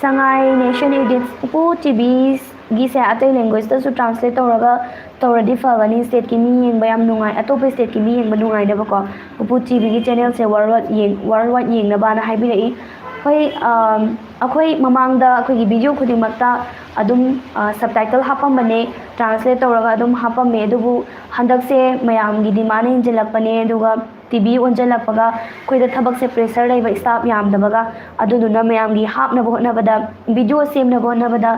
ꯁꯉꯥꯏ ꯅꯦꯁꯟ ꯏꯗꯤꯠꯁ, ꯄꯨꯄꯨ ꯇꯤ ꯚꯤꯒꯤꯁꯦ ꯑꯇꯩ ꯂꯦꯡꯒ꯭ꯋꯦꯖꯇꯁꯨ ꯇ꯭ꯔꯥꯟꯁꯂꯦꯠ ꯇꯧꯔꯒ ꯇꯧꯔꯗꯤ ꯐꯒꯅꯤ꯫ ꯁ꯭ꯇꯦꯠꯀꯤ ꯃꯤ ꯌꯦꯡꯕ ꯌꯥꯝ ꯅꯨꯡꯉꯥꯏ, ꯑꯇꯣꯞꯄ ꯁ꯭ꯇꯦꯠꯀꯤ ꯃꯤ ꯌꯦꯡꯕ ꯅꯨꯡꯉꯥꯏꯅꯕꯀꯣ꯫ ꯄꯨꯄꯨ ꯇꯤ ꯚꯤꯒꯤ ꯆꯦꯅꯦꯜꯁꯦ ꯋꯥꯔꯜ ꯋꯥꯏꯗ ꯌꯦꯡ-, ꯋꯥꯔꯜ ꯋꯥꯏꯗ ꯌꯦꯡꯅꯕꯅ ꯍꯥꯏꯕꯤꯔꯛꯏ꯫ ꯍꯣꯏ, ꯑꯝ, ꯑꯩꯈꯣꯏ ꯃꯃꯥꯡꯗ ꯑꯩꯈꯣꯏꯒꯤ ꯚꯤꯗꯤꯑꯣ ꯈꯨꯗꯤꯡꯃꯛꯇ ꯑꯗꯨꯝ, ꯑ, ꯁꯕꯇꯥꯏꯇꯜ ꯍꯥꯞꯄꯝꯕꯅꯦ, ꯇ꯭ꯔꯥꯟꯁꯂꯦꯠ ꯇꯧꯔꯒ ꯑꯗꯨꯝ ꯍꯥꯞꯄꯝꯃꯦ꯫ ꯑꯗꯨꯕꯨ ꯍꯟꯗꯛꯁꯦ ꯃꯌꯥꯝꯒꯤ ꯗꯤꯃꯥꯟꯅ ꯍꯦꯟꯖꯤꯜꯂꯛꯄꯅꯦ, ꯑꯗꯨꯒ ꯇꯤ ꯚꯤ ꯑꯣꯟꯁꯤꯜꯂꯛꯄꯒ ꯑꯩꯈꯣꯏꯗ ꯊꯕꯛꯁꯦ ꯄ꯭ꯔꯦꯁꯔ ꯂꯩꯕ, ꯁ꯭ꯇꯥꯐ ꯌꯥꯝꯗꯕꯒ, ꯑꯗꯨꯗꯨꯅ ꯃꯌꯥꯝꯒꯤ ꯍꯥꯞꯅꯕ ꯍꯣꯠꯅꯕꯗ, ꯚꯤꯗꯤꯑꯣ ꯁꯦꯝꯅꯕ ꯍꯣꯠꯅꯕꯗ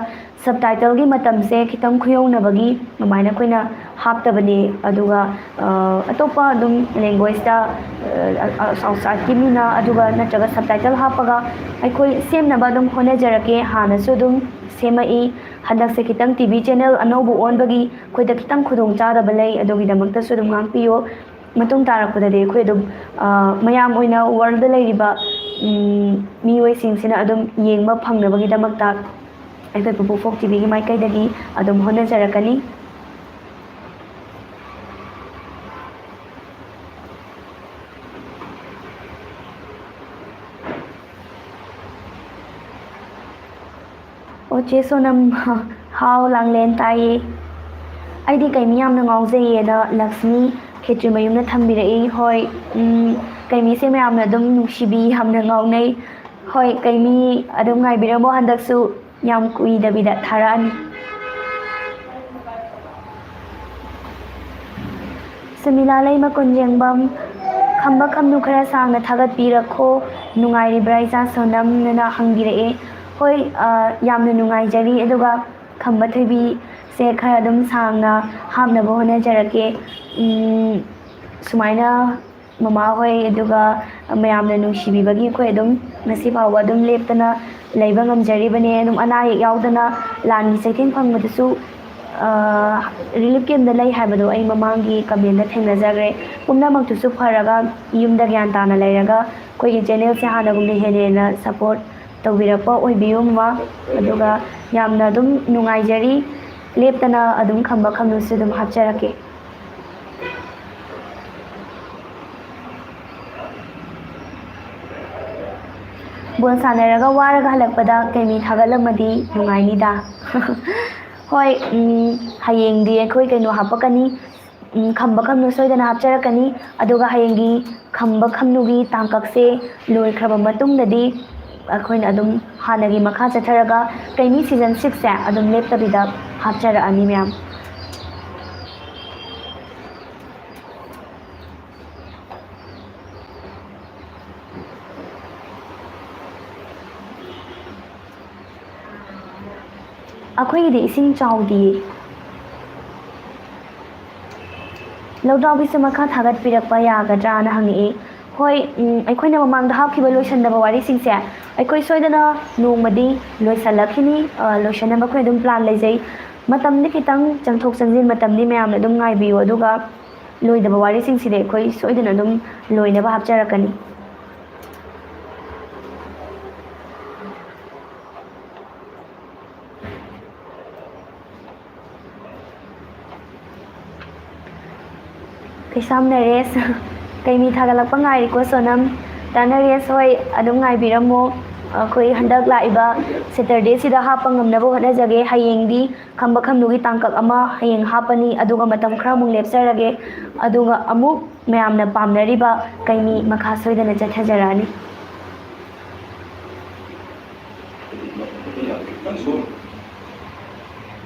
ꯁꯕꯇꯥꯏꯇꯜꯒꯤ ꯃꯇꯝꯁꯦ ꯈꯤꯇꯪ ꯈꯨꯌꯧꯅꯕꯒꯤ ꯑꯗꯨꯃꯥꯏꯅ ꯑꯩꯈꯣꯏꯅ ꯍꯥꯞꯇꯕꯅꯦ꯫ ꯑꯗꯨꯒ, ꯑ, ꯑꯇꯣꯞꯄ ꯑꯗꯨꯝ ꯂꯦꯡꯒ꯭ꯋꯦꯖꯇ, ꯑ, ꯑ, ꯑꯥꯎꯠꯁꯥꯏꯠꯀꯤ ꯃꯤꯅ ꯑꯗꯨꯒ ꯅꯠꯇ꯭ꯔꯒ ꯁꯕꯇꯥꯏꯇꯜ ꯍꯥꯞꯄꯒ ꯑꯩꯈꯣꯏ ꯁꯦꯝꯅꯕ ꯑꯗꯨꯝ ꯍꯣꯠꯅꯖꯔꯛꯀꯦ꯫ ꯍꯥꯟꯅꯁꯨ ꯑꯗꯨꯝ ꯁꯦꯝꯃꯛꯏ꯫ ꯍꯟꯗꯛꯁꯦ ꯈꯤꯇꯪ ꯇꯤ ꯚꯤ ꯆꯦꯅꯦꯜ ꯑꯅꯧꯕ ꯑꯣꯟꯕꯒꯤ ꯑꯩꯈꯣꯏꯗ ꯈꯤꯇꯪ ꯈꯨꯗꯣꯡ ꯆꯥꯗꯕ ꯂꯩ, ꯑꯗꯨꯒꯤꯗꯃꯛꯇꯁꯨ ꯑꯗꯨꯝ ꯉꯥꯛꯄꯤꯌꯨ꯫ ꯃꯇꯨꯡ ꯇꯥꯔꯛꯄꯗꯗꯤ ꯑꯩꯈꯣꯏ ꯑꯗꯨꯝ, ꯑ, ꯃꯌꯥꯝ ꯑꯣꯏꯅ ꯋꯥꯔꯜꯗ ꯂꯩꯔꯤꯕ, ꯎꯝ, ꯃꯤꯑꯣꯏꯁꯤꯡꯁꯤꯅ ꯑꯗꯨꯝ ꯌꯦꯡꯕ ꯐꯪꯅꯕꯒꯤꯗꯃꯛꯇ ꯑꯩꯈꯣꯏ ꯄꯨꯄꯨ ꯐꯣꯛ ꯇꯤ ꯚꯤꯒꯤ ꯃꯥꯏꯀꯩꯗꯒꯤ ꯑꯗꯨꯝ ꯍꯣꯠꯅꯖꯔꯛꯀꯅꯤ꯫ ꯑꯣ, ꯆꯦ ꯁꯣꯅꯝ, ꯍꯥꯎ, ꯂꯥꯡꯂꯦꯟ ꯇꯥꯏꯌꯦ꯫ ꯑꯩꯗꯤ ꯀꯩꯃꯤ ꯌꯥꯝꯅ ꯉꯥꯎꯖꯩꯌꯦꯅ ꯂꯛꯁꯃꯤ ꯈꯦꯇ꯭ꯔꯤꯃꯌꯨꯝꯅ ꯊꯝꯕꯤꯔꯛꯏ꯫ ꯍꯣꯏ, ꯎꯝ, ꯀꯩꯃꯤꯁꯦ ꯃꯌꯥꯝꯅ ꯑꯗꯨꯝ ꯅꯨꯡꯁꯤꯕꯤ, ꯌꯥꯝꯅ ꯉꯥꯎꯅꯩ꯫ ꯍꯣꯏ, ꯀꯩꯃꯤ ꯑꯗꯨꯝ ꯉꯥꯏꯕꯤꯔꯝꯃꯣ, ꯍꯟꯗꯛꯁꯨ ꯌꯥꯝ ꯀꯨꯏꯗꯕꯤꯗ ꯊꯥꯔꯛꯑꯅꯤ꯫ ꯁꯨꯃꯤꯂꯥ ꯂꯩꯃ ꯀꯨꯟꯖꯦꯡꯕꯝ, ꯈꯝꯕ ꯈꯝꯅꯨ ꯈꯔ ꯁꯥꯡꯅ ꯊꯥꯒꯠꯄꯤꯔꯛꯈꯣ, ꯅꯨꯡꯉꯥꯏꯔꯤꯕ꯭ꯔꯥ ꯏꯆꯥ ꯁꯣꯅꯝꯅ ꯍꯪꯕꯤꯔꯛꯑꯦ꯫ ꯍꯣꯏ, ꯑ, ꯌꯥꯝꯅ ꯅꯨꯡꯉꯥꯏꯖꯔꯤ, ꯑꯗꯨꯒ ꯈꯝꯕ ꯊꯣꯏꯕꯤꯁꯦ ꯈꯔ ꯑꯗꯨꯝ ꯁꯥꯡꯅ ꯍꯥꯞꯅꯕ ꯍꯣꯠꯅꯖꯔꯛꯀꯦ꯫ ꯎꯝ, ꯁꯨꯃꯥꯏꯅ ꯃꯃꯥ ꯍꯣꯏ, ꯑꯗꯨꯒ ꯃꯌꯥꯝꯅ ꯅꯨꯡꯁꯤꯕꯤꯕꯒꯤ ꯑꯩꯈꯣꯏ ꯑꯗꯨꯝ ꯉꯁꯤ ꯐꯥꯎꯕ ꯑꯗꯨꯝ ꯂꯦꯞꯇꯅ ꯂꯩꯕ ꯉꯝꯖꯔꯤꯕꯅꯦ꯫ ꯑꯗꯨꯝ ꯑꯅꯥ ꯑꯌꯦꯛ ꯌꯥꯎꯗꯅ ꯂꯥꯟꯒꯤ ꯆꯩꯊꯦꯡ ꯐꯪꯕꯗꯁꯨ, ꯑ, ꯔꯤꯂꯤꯐ ꯀꯦꯝꯗ ꯂꯩ ꯍꯥꯏꯕꯗꯣ ꯑꯩ ꯃꯃꯥꯡꯒꯤ ꯀꯃꯦꯟꯗ ꯊꯦꯡꯅꯖꯈ꯭ꯔꯦ꯫ ꯄꯨꯝꯅꯃꯛꯇꯨꯁꯨ ꯐꯔꯒ ꯌꯨꯝꯗ ꯒ꯭ꯌꯥꯟ ꯇꯥꯅ ꯂꯩꯔꯒ ꯑꯩꯈꯣꯏꯒꯤ ꯆꯦꯅꯦꯜꯁꯦ ꯍꯥꯟꯅꯒꯨꯝꯅ ꯍꯦꯟꯅ ꯍꯦꯟꯅ ꯁꯞꯄꯣꯔꯠ ꯇꯧꯕꯤꯔꯛꯄ ꯑꯣꯏꯕꯤꯌꯨ, ꯃꯃꯥ꯫ ꯑꯗꯨꯒ ꯌꯥꯝꯅ ꯑꯗꯨꯝ ꯅꯨꯡꯉꯥꯏꯖꯔꯤ꯫ ꯂꯦꯞꯇꯅ ꯑꯗꯨꯝ ꯈꯝꯕ ꯈꯝꯅꯨꯁꯨ ꯑꯗꯨꯝ ꯍꯥꯞꯆꯔꯛꯀꯦ꯫ ꯕꯣꯜ ꯁꯥꯟꯅꯔꯒ ꯋꯥꯔꯒ ꯍꯜꯂꯛꯄꯗ ꯀꯩꯃꯤ ꯊꯥꯒꯠꯂꯝꯃꯗꯤ ꯅꯨꯡꯉꯥꯏꯅꯤꯗ꯫ ꯍꯣꯏ, ꯎꯝ, ꯍꯌꯦꯡꯗꯤ ꯑꯩꯈꯣꯏ ꯀꯩꯅꯣ ꯍꯥꯄꯛꯀꯅꯤ, ꯎꯝ, ꯈꯝꯕ ꯈꯝꯅꯨ ꯁꯣꯏꯗꯅ ꯍꯥꯞꯆꯔꯛꯀꯅꯤ꯫ ꯑꯗꯨꯒ ꯍꯌꯦꯡꯒꯤ ꯈꯝꯕ ꯈꯝꯅꯨꯒꯤ ꯇꯥꯡꯀꯛꯁꯦ ꯂꯣꯏꯈ꯭ꯔꯕ ꯃꯇꯨꯡꯗꯗꯤ ꯑꯩꯈꯣꯏꯅ ꯑꯗꯨꯝ ꯍꯥꯟꯅꯒꯤ ꯃꯈꯥ ꯆꯠꯊꯔꯒ ꯀꯩꯃꯤ ꯁꯤꯖꯟ ꯁꯤꯛꯁꯁꯦ ꯑꯗꯨꯝ ꯂꯦꯞꯇꯕꯤꯗ ꯍꯥꯞꯆꯔꯛꯑꯅꯤ, ꯃꯌꯥꯝ꯫ ꯑꯩꯈꯣꯏꯒꯤꯗꯤ ꯏꯁꯤꯡ ꯆꯥꯎꯗꯤꯌꯦ꯫ ꯂꯧꯗ꯭ꯔꯥꯎꯕꯤꯁꯨ ꯃꯈꯥ ꯊꯥꯒꯠꯄꯤꯔꯛꯄ ꯌꯥꯒꯗ꯭ꯔꯥꯅ ꯍꯪꯉꯛꯏ꯫ ꯍꯣꯏ, ꯎꯝ, ꯑꯩꯈꯣꯏꯅ ꯃꯃꯥꯡꯗ ꯍꯥꯞꯈꯤꯕ ꯂꯣꯏꯁꯟꯗꯕ ꯋꯥꯔꯤꯁꯤꯡꯁꯦ ꯑꯩꯈꯣꯏ ꯁꯣꯏꯗꯅ ꯅꯣꯡꯃꯗꯤ ꯂꯣꯏꯁꯤꯜꯂꯛꯈꯤꯅꯤ꯫ ꯑ, ꯂꯣꯏꯁꯤꯟꯅꯕ ꯑꯩꯈꯣꯏ ꯑꯗꯨꯝ plan ꯂꯩꯖꯩ꯫ ꯃꯇꯝꯗꯤ ꯈꯤꯇꯪ ꯆꯪꯊꯣꯛ ꯆꯪꯁꯤꯟ, ꯃꯇꯝꯗꯤ ꯃꯌꯥꯝꯅ ꯑꯗꯨꯝ ꯉꯥꯏꯕꯤꯌꯨ, ꯑꯗꯨꯒ ꯂꯣꯏꯗꯕ ꯋꯥꯔꯤꯁꯤꯡꯁꯤꯗꯤ ꯑꯩꯈꯣꯏ ꯁꯣꯏꯗꯅ ꯑꯗꯨꯝ ꯂꯣꯏꯅꯕ ꯍꯥꯞꯆꯔꯛꯀꯅꯤ꯫ ꯀꯩꯁꯥꯝ ꯅꯔꯦꯁ, ꯀꯩꯃꯤ ꯊꯥꯒꯠꯂꯛꯄ ꯉꯥꯏꯔꯤꯀꯣ ꯁꯣꯅꯝ꯫ ꯇꯥ ꯅꯔꯦꯁ ꯍꯣꯏ, ꯑꯗꯨꯝ ꯉꯥꯏꯕꯤꯔꯝꯃꯣ꯫ ꯑꯩꯈꯣꯏ ꯍꯟꯗꯛ ꯂꯥꯛꯏꯕ Saturdayꯁꯤꯗ ꯍꯥꯞꯄ ꯉꯝꯅꯕ ꯍꯣꯠꯅꯖꯒꯦ꯫ ꯍꯌꯦꯡꯗꯤ ꯈꯝꯕ ꯈꯝꯅꯨꯒꯤ ꯇꯥꯡꯀꯛ ꯑꯃ ꯍꯌꯦꯡ ꯍꯥꯞꯄꯅꯤ, ꯑꯗꯨꯒ ꯃꯇꯝ ꯈꯔ ꯑꯃꯨꯛ ꯂꯦꯞꯆꯔꯒꯦ, ꯑꯗꯨꯒ ꯑꯃꯨꯛ ꯃꯌꯥꯝꯅ ꯄꯥꯝꯅꯔꯤꯕ ꯀꯩꯃꯤ ꯃꯈꯥ ꯁꯣꯏꯗꯅ ꯆꯠꯊꯖꯔꯛꯑꯅꯤ꯫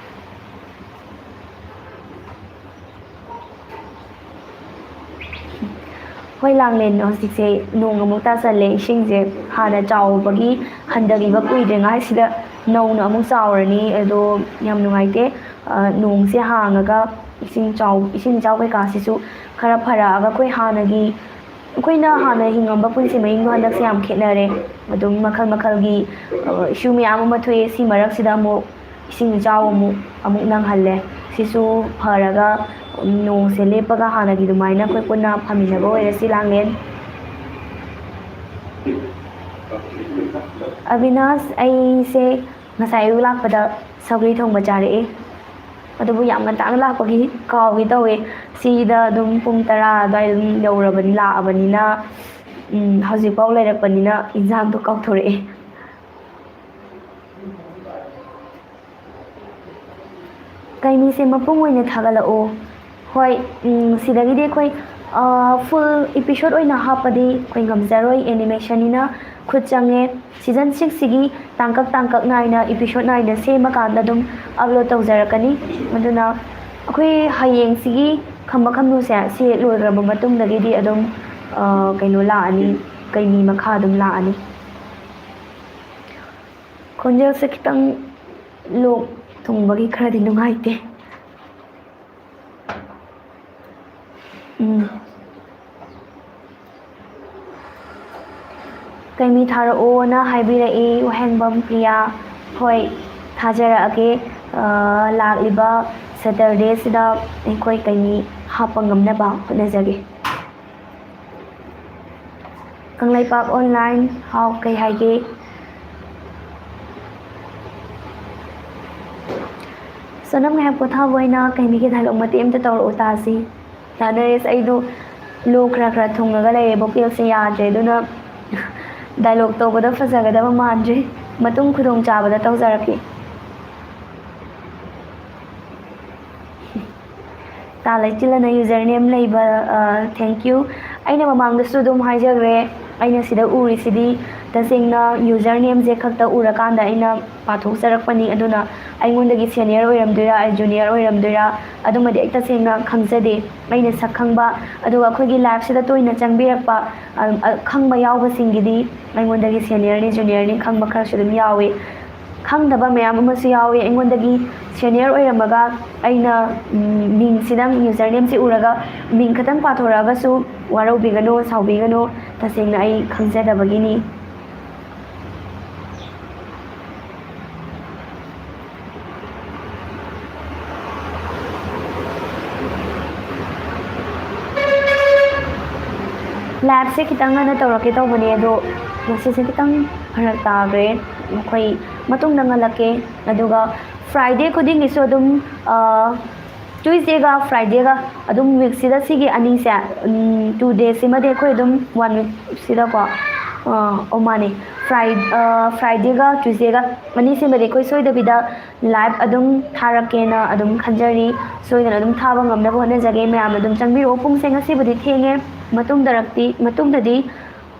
ꯍꯣꯏ ꯂꯥꯡꯂꯦꯟ, ꯍꯧꯖꯤꯛꯁꯦ ꯅꯣꯡ ꯑꯃꯨꯛ ꯇꯥꯁꯜꯂꯦ, ꯏꯁꯤꯡꯁꯦ ꯍꯥꯟꯅ ꯆꯥꯎꯕꯒꯤ ꯍꯟꯊꯈꯤꯕ ꯀꯨꯏꯗ꯭ꯔꯤꯉꯥꯏꯁꯤꯗ ꯅꯧꯅ ꯑꯃꯨꯛ ꯆꯥꯎꯔꯅꯤ꯫ ꯑꯗꯣ ꯌꯥꯝ ꯅꯨꯡꯉꯥꯏꯇꯦ꯫ ꯑ, ꯅꯣꯡꯁꯦ ꯍꯥꯡꯉꯒ ꯏꯁꯤꯡ ꯆꯥꯎ-, ꯏꯁꯤꯡ ꯏꯆꯥꯎ ꯀꯩꯀꯥꯁꯤꯁꯨ ꯈꯔ ꯐꯔꯛꯑꯒ ꯑꯩꯈꯣꯏ ꯍꯥꯟꯅꯒꯤ, ꯑꯩꯈꯣꯏꯅ ꯍꯥꯟꯅ ꯍꯤꯡꯉꯝꯕ ꯄꯨꯟꯁꯤ ꯃꯍꯤꯡꯗꯣ ꯍꯟꯗꯛꯁꯦ ꯌꯥꯝ ꯈꯦꯠꯅꯔꯦ꯫ ꯑꯗꯨꯝ ꯃꯈꯜ ꯃꯈꯜꯒꯤ, ꯑ, issue ꯃꯌꯥꯝ ꯑꯃ ꯊꯣꯛꯑꯦ꯫ ꯁꯤ ꯃꯔꯛꯁꯤꯗ ꯑꯃꯨꯛ ꯏꯁꯤꯡ ꯏꯆꯥꯎ ꯑꯃꯨꯛ, ꯑꯃꯨꯛ ꯅꯪꯍꯜꯂꯦ꯫ ꯁꯤꯁꯨ ꯐꯔꯒ, ꯎꯝ, ꯅꯣꯡꯁꯦ ꯂꯦꯞꯄꯒ ꯍꯥꯟꯅꯒꯤ ꯑꯗꯨꯃꯥꯏꯅ ꯑꯩꯈꯣꯏ ꯄꯨꯟꯅ ꯐꯝꯃꯤꯟꯅꯕ ꯑꯣꯏꯔꯁꯤ ꯂꯥꯡꯂꯦꯟ꯫ ꯑꯕꯤꯅꯥꯁ, ꯑꯩꯁꯦ ꯉꯁꯥꯏ ꯑꯌꯨꯛ ꯂꯥꯛꯄꯗ ꯁꯧꯒ꯭ꯔꯤ ꯊꯣꯡꯕ ꯆꯥꯔꯛꯑꯦ꯫ ꯑꯗꯨꯕꯨ ꯌꯥꯝ ꯉꯟꯇꯥꯅ ꯂꯥꯛꯄꯒꯤ ꯀꯥꯎꯒꯦ ꯇꯧꯋꯦ꯫ ꯁꯤꯗ ꯑꯗꯨꯝ ꯄꯨꯡ ꯇꯔꯥ ꯑꯗꯨꯋꯥꯏꯗ ꯑꯗꯨꯝ ꯌꯧꯔꯕꯅꯤ, ꯂꯥꯛꯑꯕꯅꯤꯅ, ꯎꯝ, ꯍꯧꯖꯤꯛꯐꯥꯎ ꯂꯩꯔꯛꯄꯅꯤꯅ ꯏꯟꯖꯥꯡꯗꯣ ꯀꯥꯎꯊꯣꯔꯛꯑꯦ꯫ ꯀꯩꯃꯤꯁꯦ ꯃꯄꯨꯡ ꯑꯣꯏꯅ ꯊꯥꯒꯠꯂꯛꯑꯣ꯫ ꯍꯣꯏ, ꯎꯝ, ꯁꯤꯗꯒꯤꯗꯤ ꯑꯩꯈꯣꯏ, ꯑ, full episode ꯑꯣꯏꯅ ꯍꯥꯞꯄꯗꯤ ꯑꯩꯈꯣꯏ ꯉꯝꯖꯔꯣꯏ, animationꯅꯤꯅ ꯈꯨꯠ ꯆꯪꯉꯦ꯫ Season sixꯁꯤꯒꯤ ꯇꯥꯡꯀꯛ ꯇꯥꯡꯀꯛ ꯅꯥꯏꯅ, episode ꯅꯥꯏꯅ ꯁꯦꯝꯃꯀꯥꯟꯗ ꯑꯗꯨꯝ upload ꯇꯧꯖꯔꯛꯀꯅꯤ꯫ ꯑꯗꯨꯅ ꯑꯩꯈꯣꯏ ꯍꯌꯦꯡꯁꯤꯒꯤ ꯈꯝꯕ ꯈꯝꯅꯨꯁꯦ ꯁꯤ ꯂꯣꯏꯈ꯭ꯔꯕ ꯃꯇꯨꯡꯗꯒꯤꯗꯤ ꯑꯗꯨꯝ, ꯑ, ꯀꯩꯅꯣ ꯂꯥꯛꯑꯅꯤ, ꯀꯩꯃꯤ ꯃꯈꯥ ꯑꯗꯨꯝ ꯂꯥꯛꯑꯅꯤ꯫ ꯈꯣꯟꯖꯦꯜꯁꯦ ꯈꯤꯇꯪ ꯂꯣꯛ ꯊꯨꯡꯕꯒꯤ ꯈꯔꯗꯤ ꯅꯨꯡꯉꯥꯏꯇꯦ꯫ ꯎꯝ꯫ ꯀꯩ ꯃꯤ ꯊꯥꯔꯛꯑꯣꯅ ꯍꯥꯏꯕꯤꯔꯛꯏ, ꯋꯥꯍꯦꯡꯕꯝ ꯄ꯭ꯔꯤꯌꯥ꯫ ꯍꯣꯏ, ꯊꯥꯖꯔꯛꯑꯒꯦ꯫ ꯑ, ꯂꯥꯛꯂꯤꯕ Saturdayꯁꯤꯗ ꯑꯩꯈꯣꯏ ꯀꯩꯅꯤ ꯍꯥꯞꯄ ꯉꯝꯅꯕ ꯍꯣꯠꯅꯖꯒꯦ꯫ ꯀꯪꯂꯩꯄꯥꯛ Online, ꯍꯥꯎ, ꯀꯩ ꯍꯥꯏꯒꯦ? ꯁꯣꯅꯝ, ꯉꯥꯏꯍꯥꯛ ꯄꯣꯊꯥꯕ ꯑꯣꯏꯅ ꯀꯩꯅꯤꯒꯤ dialogue ꯃꯇꯦꯛ ꯑꯝꯇ ꯇꯧꯔꯛꯑꯣ ꯇꯥꯁꯤ꯫ ꯇꯥꯟꯅꯔꯦꯁ, ꯑꯩꯗꯣ ꯂꯣꯛ ꯈꯔ ꯈꯔ ꯊꯨꯡꯉꯒ ꯂꯩꯔꯦ, vocalꯁꯦ ꯌꯥꯗ꯭ꯔꯦ, ꯑꯗꯨꯅ dialogue ꯇꯧꯕꯗ ꯐꯖꯒꯗꯕ ꯃꯥꯟꯗ꯭ꯔꯦ꯫ ꯃꯇꯨꯡ ꯈꯨꯗꯣꯡ ꯆꯥꯕꯗ ꯇꯧꯖꯔꯛꯀꯦ꯫ ꯇꯥ ꯂꯩꯆꯤꯜ ꯑꯅ username ꯂꯩꯕ, ꯑ, thank you꯫ ꯑꯩꯅ ꯃꯃꯥꯡꯗꯁꯨ ꯑꯗꯨꯝ ꯍꯥꯏꯖꯈ꯭ꯔꯦ, ꯑꯩꯅ ꯁꯤꯗ ꯎꯔꯤꯁꯤꯗꯤ ꯇꯁꯦꯡꯅ usernameꯁꯦ ꯈꯛꯇ ꯎꯔꯀꯥꯟꯗ ꯑꯩꯅ ꯄꯥꯊꯣꯛꯆꯔꯛꯄꯅꯤ, ꯑꯗꯨꯅ ꯑꯩꯉꯣꯟꯗꯒꯤ senior ꯑꯣꯏꯔꯝꯗꯣꯏꯔꯥ, junior ꯑꯣꯏꯔꯝꯗꯣꯏꯔꯥ, ꯑꯗꯨꯃꯗꯤ ꯑꯩ ꯇꯁꯦꯡꯅ ꯈꯪꯖꯗꯦ꯫ ꯑꯩꯅ ꯁꯛ ꯈꯪꯕ, ꯑꯗꯨꯒ ꯑꯩꯈꯣꯏꯒꯤ liveꯁꯤꯗ ꯇꯣꯏꯅ ꯆꯪꯕꯤꯔꯛꯄ, ꯑ, ꯑ, ꯈꯪꯕ ꯌꯥꯎꯕꯁꯤꯡꯒꯤꯗꯤ ꯑꯩꯉꯣꯟꯗꯒꯤ seniorꯅꯤ, juniorꯅꯤ ꯈꯪꯕ ꯈꯔꯁꯨ ꯑꯗꯨꯝ ꯌꯥꯎꯏ꯫ ꯈꯪꯗꯕ ꯃꯌꯥꯝ ꯑꯃꯁꯨ ꯌꯥꯎꯏ꯫ ꯑꯩꯉꯣꯟꯗꯒꯤ senior ꯑꯣꯏꯔꯝꯃꯒ ꯑꯩꯅ, ꯎꯝ, ꯃꯤꯡꯁꯤꯗ, usernameꯁꯤ ꯎꯔꯒ ꯃꯤꯡ ꯈꯛꯇꯪ ꯄꯥꯊꯣꯔꯛꯑꯒꯁꯨ ꯋꯥꯔꯧꯕꯤꯒꯅꯨ, ꯁꯥꯎꯕꯤꯒꯅꯨ, ꯇꯁꯦꯡꯅ ꯑꯩ ꯈꯪꯖꯗꯕꯒꯤꯅꯤ꯫ Liveꯁꯦ ꯈꯤꯇꯪ ꯉꯟꯅ ꯇꯧꯔꯛꯀꯦ ꯇꯧꯕꯅꯦ, ꯑꯗꯣ ꯉꯁꯤꯁꯦ ꯈꯤꯇꯪ ꯐꯔꯛ ꯇꯥꯈ꯭ꯔꯦ꯫ ꯑꯩꯈꯣꯏ ꯃꯇꯨꯡꯗ ꯉꯜꯂꯛꯀꯦ꯫ ꯑꯗꯨꯒ Friday ꯈꯨꯗꯤꯡꯒꯤꯁꯨ ꯑꯗꯨꯝ, ꯑ, Tuesdayꯒ Fridayꯒ ꯑꯗꯨꯝ weekꯁꯤꯗ ꯁꯤꯒꯤ ꯑꯅꯤꯁꯦ, ꯎꯝ, two dayꯁꯤꯃꯗꯤ ꯑꯩꯈꯣꯏ ꯑꯗꯨꯝ one weekꯁꯤꯗꯀꯣ, ꯑ, ꯑꯣ, ꯃꯥꯅꯦ, Fri-, ꯑ, Fridayꯒ Tuesdayꯒ ꯑꯅꯤꯁꯤꯃꯗꯤ ꯑꯩꯈꯣꯏ ꯁꯣꯏꯗꯕꯤꯗ live ꯑꯗꯨꯝ ꯊꯥꯔꯛꯀꯦꯅ ꯑꯗꯨꯝ ꯈꯟꯖꯔꯤ꯫ ꯁꯣꯏꯗꯅ ꯑꯗꯨꯝ ꯊꯥꯕ ꯉꯝꯅꯕ ꯍꯣꯠꯅꯖꯒꯦ꯫ ꯃꯌꯥꯝꯅ ꯑꯗꯨꯝ ꯆꯪꯕꯤꯔꯛꯑꯣ꯫ ꯄꯨꯡꯁꯦ ꯉꯁꯤꯕꯨꯗꯤ ꯊꯦꯡꯉꯦ, ꯃꯇꯨꯡꯗꯔꯛꯇꯤ, ꯃꯇꯨꯡꯗꯗꯤ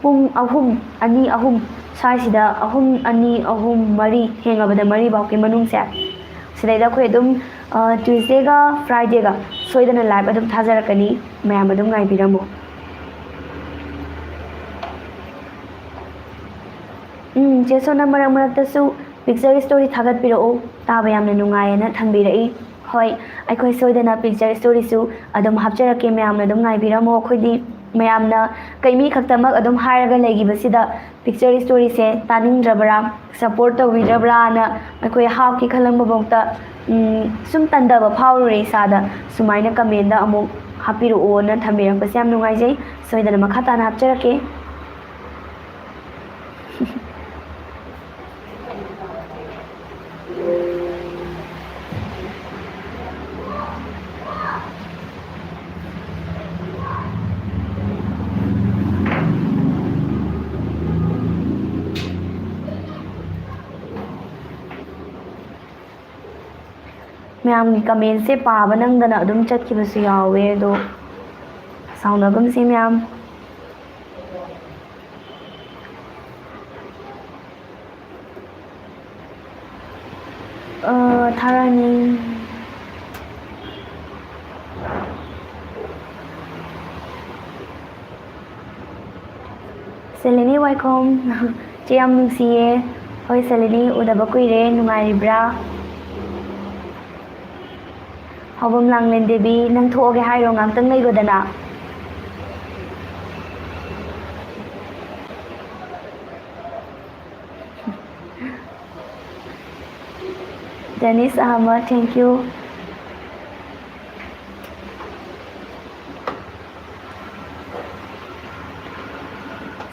ꯄꯨꯡ ꯑꯍꯨꯝ, ꯑꯅꯤ, ꯑꯍꯨꯝ ꯁ꯭ꯋꯥꯏꯁꯤꯗ, ꯑꯍꯨꯝ, ꯑꯅꯤ, ꯑꯍꯨꯝ, ꯃꯔꯤ, ꯊꯦꯡꯉꯕꯗ ꯃꯔꯤ ꯐꯥꯎꯒꯤ ꯃꯅꯨꯡꯁꯦ, ꯁꯤꯗꯩꯗ ꯑꯩꯈꯣꯏ ꯑꯗꯨꯝ, ꯑ, Tuesdayꯒ Fridayꯒ ꯁꯣꯏꯗꯅ live ꯑꯗꯨꯝ ꯊꯥꯖꯔꯛꯀꯅꯤ꯫ ꯃꯌꯥꯝ ꯑꯗꯨꯝ ꯉꯥꯏꯕꯤꯔꯝꯃꯨ꯫ ꯎꯝ, ꯆꯦ ꯁꯣꯅꯝ, ꯃꯔꯛ ꯃꯔꯛꯇꯁꯨ picture story ꯊꯥꯒꯠꯄꯤꯔꯛꯎ, ꯇꯥꯕ ꯌꯥꯝꯅ ꯅꯨꯡꯉꯥꯏꯌꯦꯅ ꯊꯝꯕꯤꯔꯛꯏ꯫ ꯍꯣꯏ, ꯑꯩꯈꯣꯏ ꯁꯣꯏꯗꯅ picture storyꯁꯨ ꯑꯗꯨꯝ ꯍꯥꯞꯆꯔꯛꯀꯦ, ꯃꯌꯥꯝꯅ ꯑꯗꯨꯝ ꯉꯥꯏꯕꯤꯔꯝꯃꯣ꯫ ꯑꯩꯈꯣꯏꯗꯤ ꯃꯌꯥꯝꯅ ꯀꯩꯃꯤ ꯈꯛꯇꯃꯛ ꯑꯗꯨꯝ ꯍꯥꯏꯔꯒ ꯂꯩꯈꯤꯕꯁꯤꯗ picture storyꯁꯦ ꯇꯥꯅꯤꯡꯗ꯭ꯔꯕ꯭ꯔꯥ, support ꯇꯧꯕꯤꯗ꯭ꯔꯕ꯭ꯔꯥꯅ ꯑꯩꯈꯣꯏ ꯍꯥꯞꯀꯦ ꯈꯜꯂꯝꯕꯐꯥꯎꯗ, ꯎꯝ, ꯁꯨꯝ ꯇꯟꯗꯕ ꯐꯥꯎꯔꯨꯔꯦ ꯏꯁꯥꯗ꯫ ꯁꯨꯃꯥꯏꯅ commentꯗ ꯑꯃꯨꯛ ꯍꯥꯞꯄꯤꯔꯛꯑꯣꯅ ꯊꯝꯕꯤꯔꯛꯄꯁꯦ ꯌꯥꯝ ꯅꯨꯡꯉꯥꯏꯖꯩ꯫ ꯁꯣꯏꯗꯅ ꯃꯈꯥ ꯇꯥꯅ ꯍꯥꯞꯆꯔꯛꯀꯦ꯫ ꯃꯌꯥꯝꯒꯤ commentꯁꯦ ꯄꯥꯕ ꯅꯪꯗꯅ ꯑꯗꯨꯝ ꯆꯠꯈꯤꯕꯁꯨ ꯌꯥꯎꯋꯦ, ꯑꯗꯣ ꯁꯥꯎꯅꯒꯨꯝꯁꯤ ꯃꯌꯥꯝ꯫ ꯑ, ꯊꯥꯔꯛꯑꯅꯤ꯫ ꯁꯦꯂꯤꯅꯤ ꯋꯥꯏꯈꯣꯝ, ꯆꯦ ꯌꯥꯝ ꯅꯨꯡꯁꯤꯌꯦ꯫ ꯍꯣꯏ ꯁꯦꯂꯤꯅꯤ, ꯎꯗꯕ ꯀꯨꯏꯔꯦ, ꯅꯨꯡꯉꯥꯏꯔꯤꯕ꯭ꯔꯥ? ꯍꯥꯎꯕꯝ ꯂꯥꯡꯂꯦꯟ ꯗꯦꯕꯤ, ꯅꯪ ꯊꯣꯛꯑꯒꯦ ꯍꯥꯏꯔꯣ? ꯉꯥꯛꯇꯪ ꯂꯩꯒꯣꯗꯅ꯫ Danish Ahmad, thank you.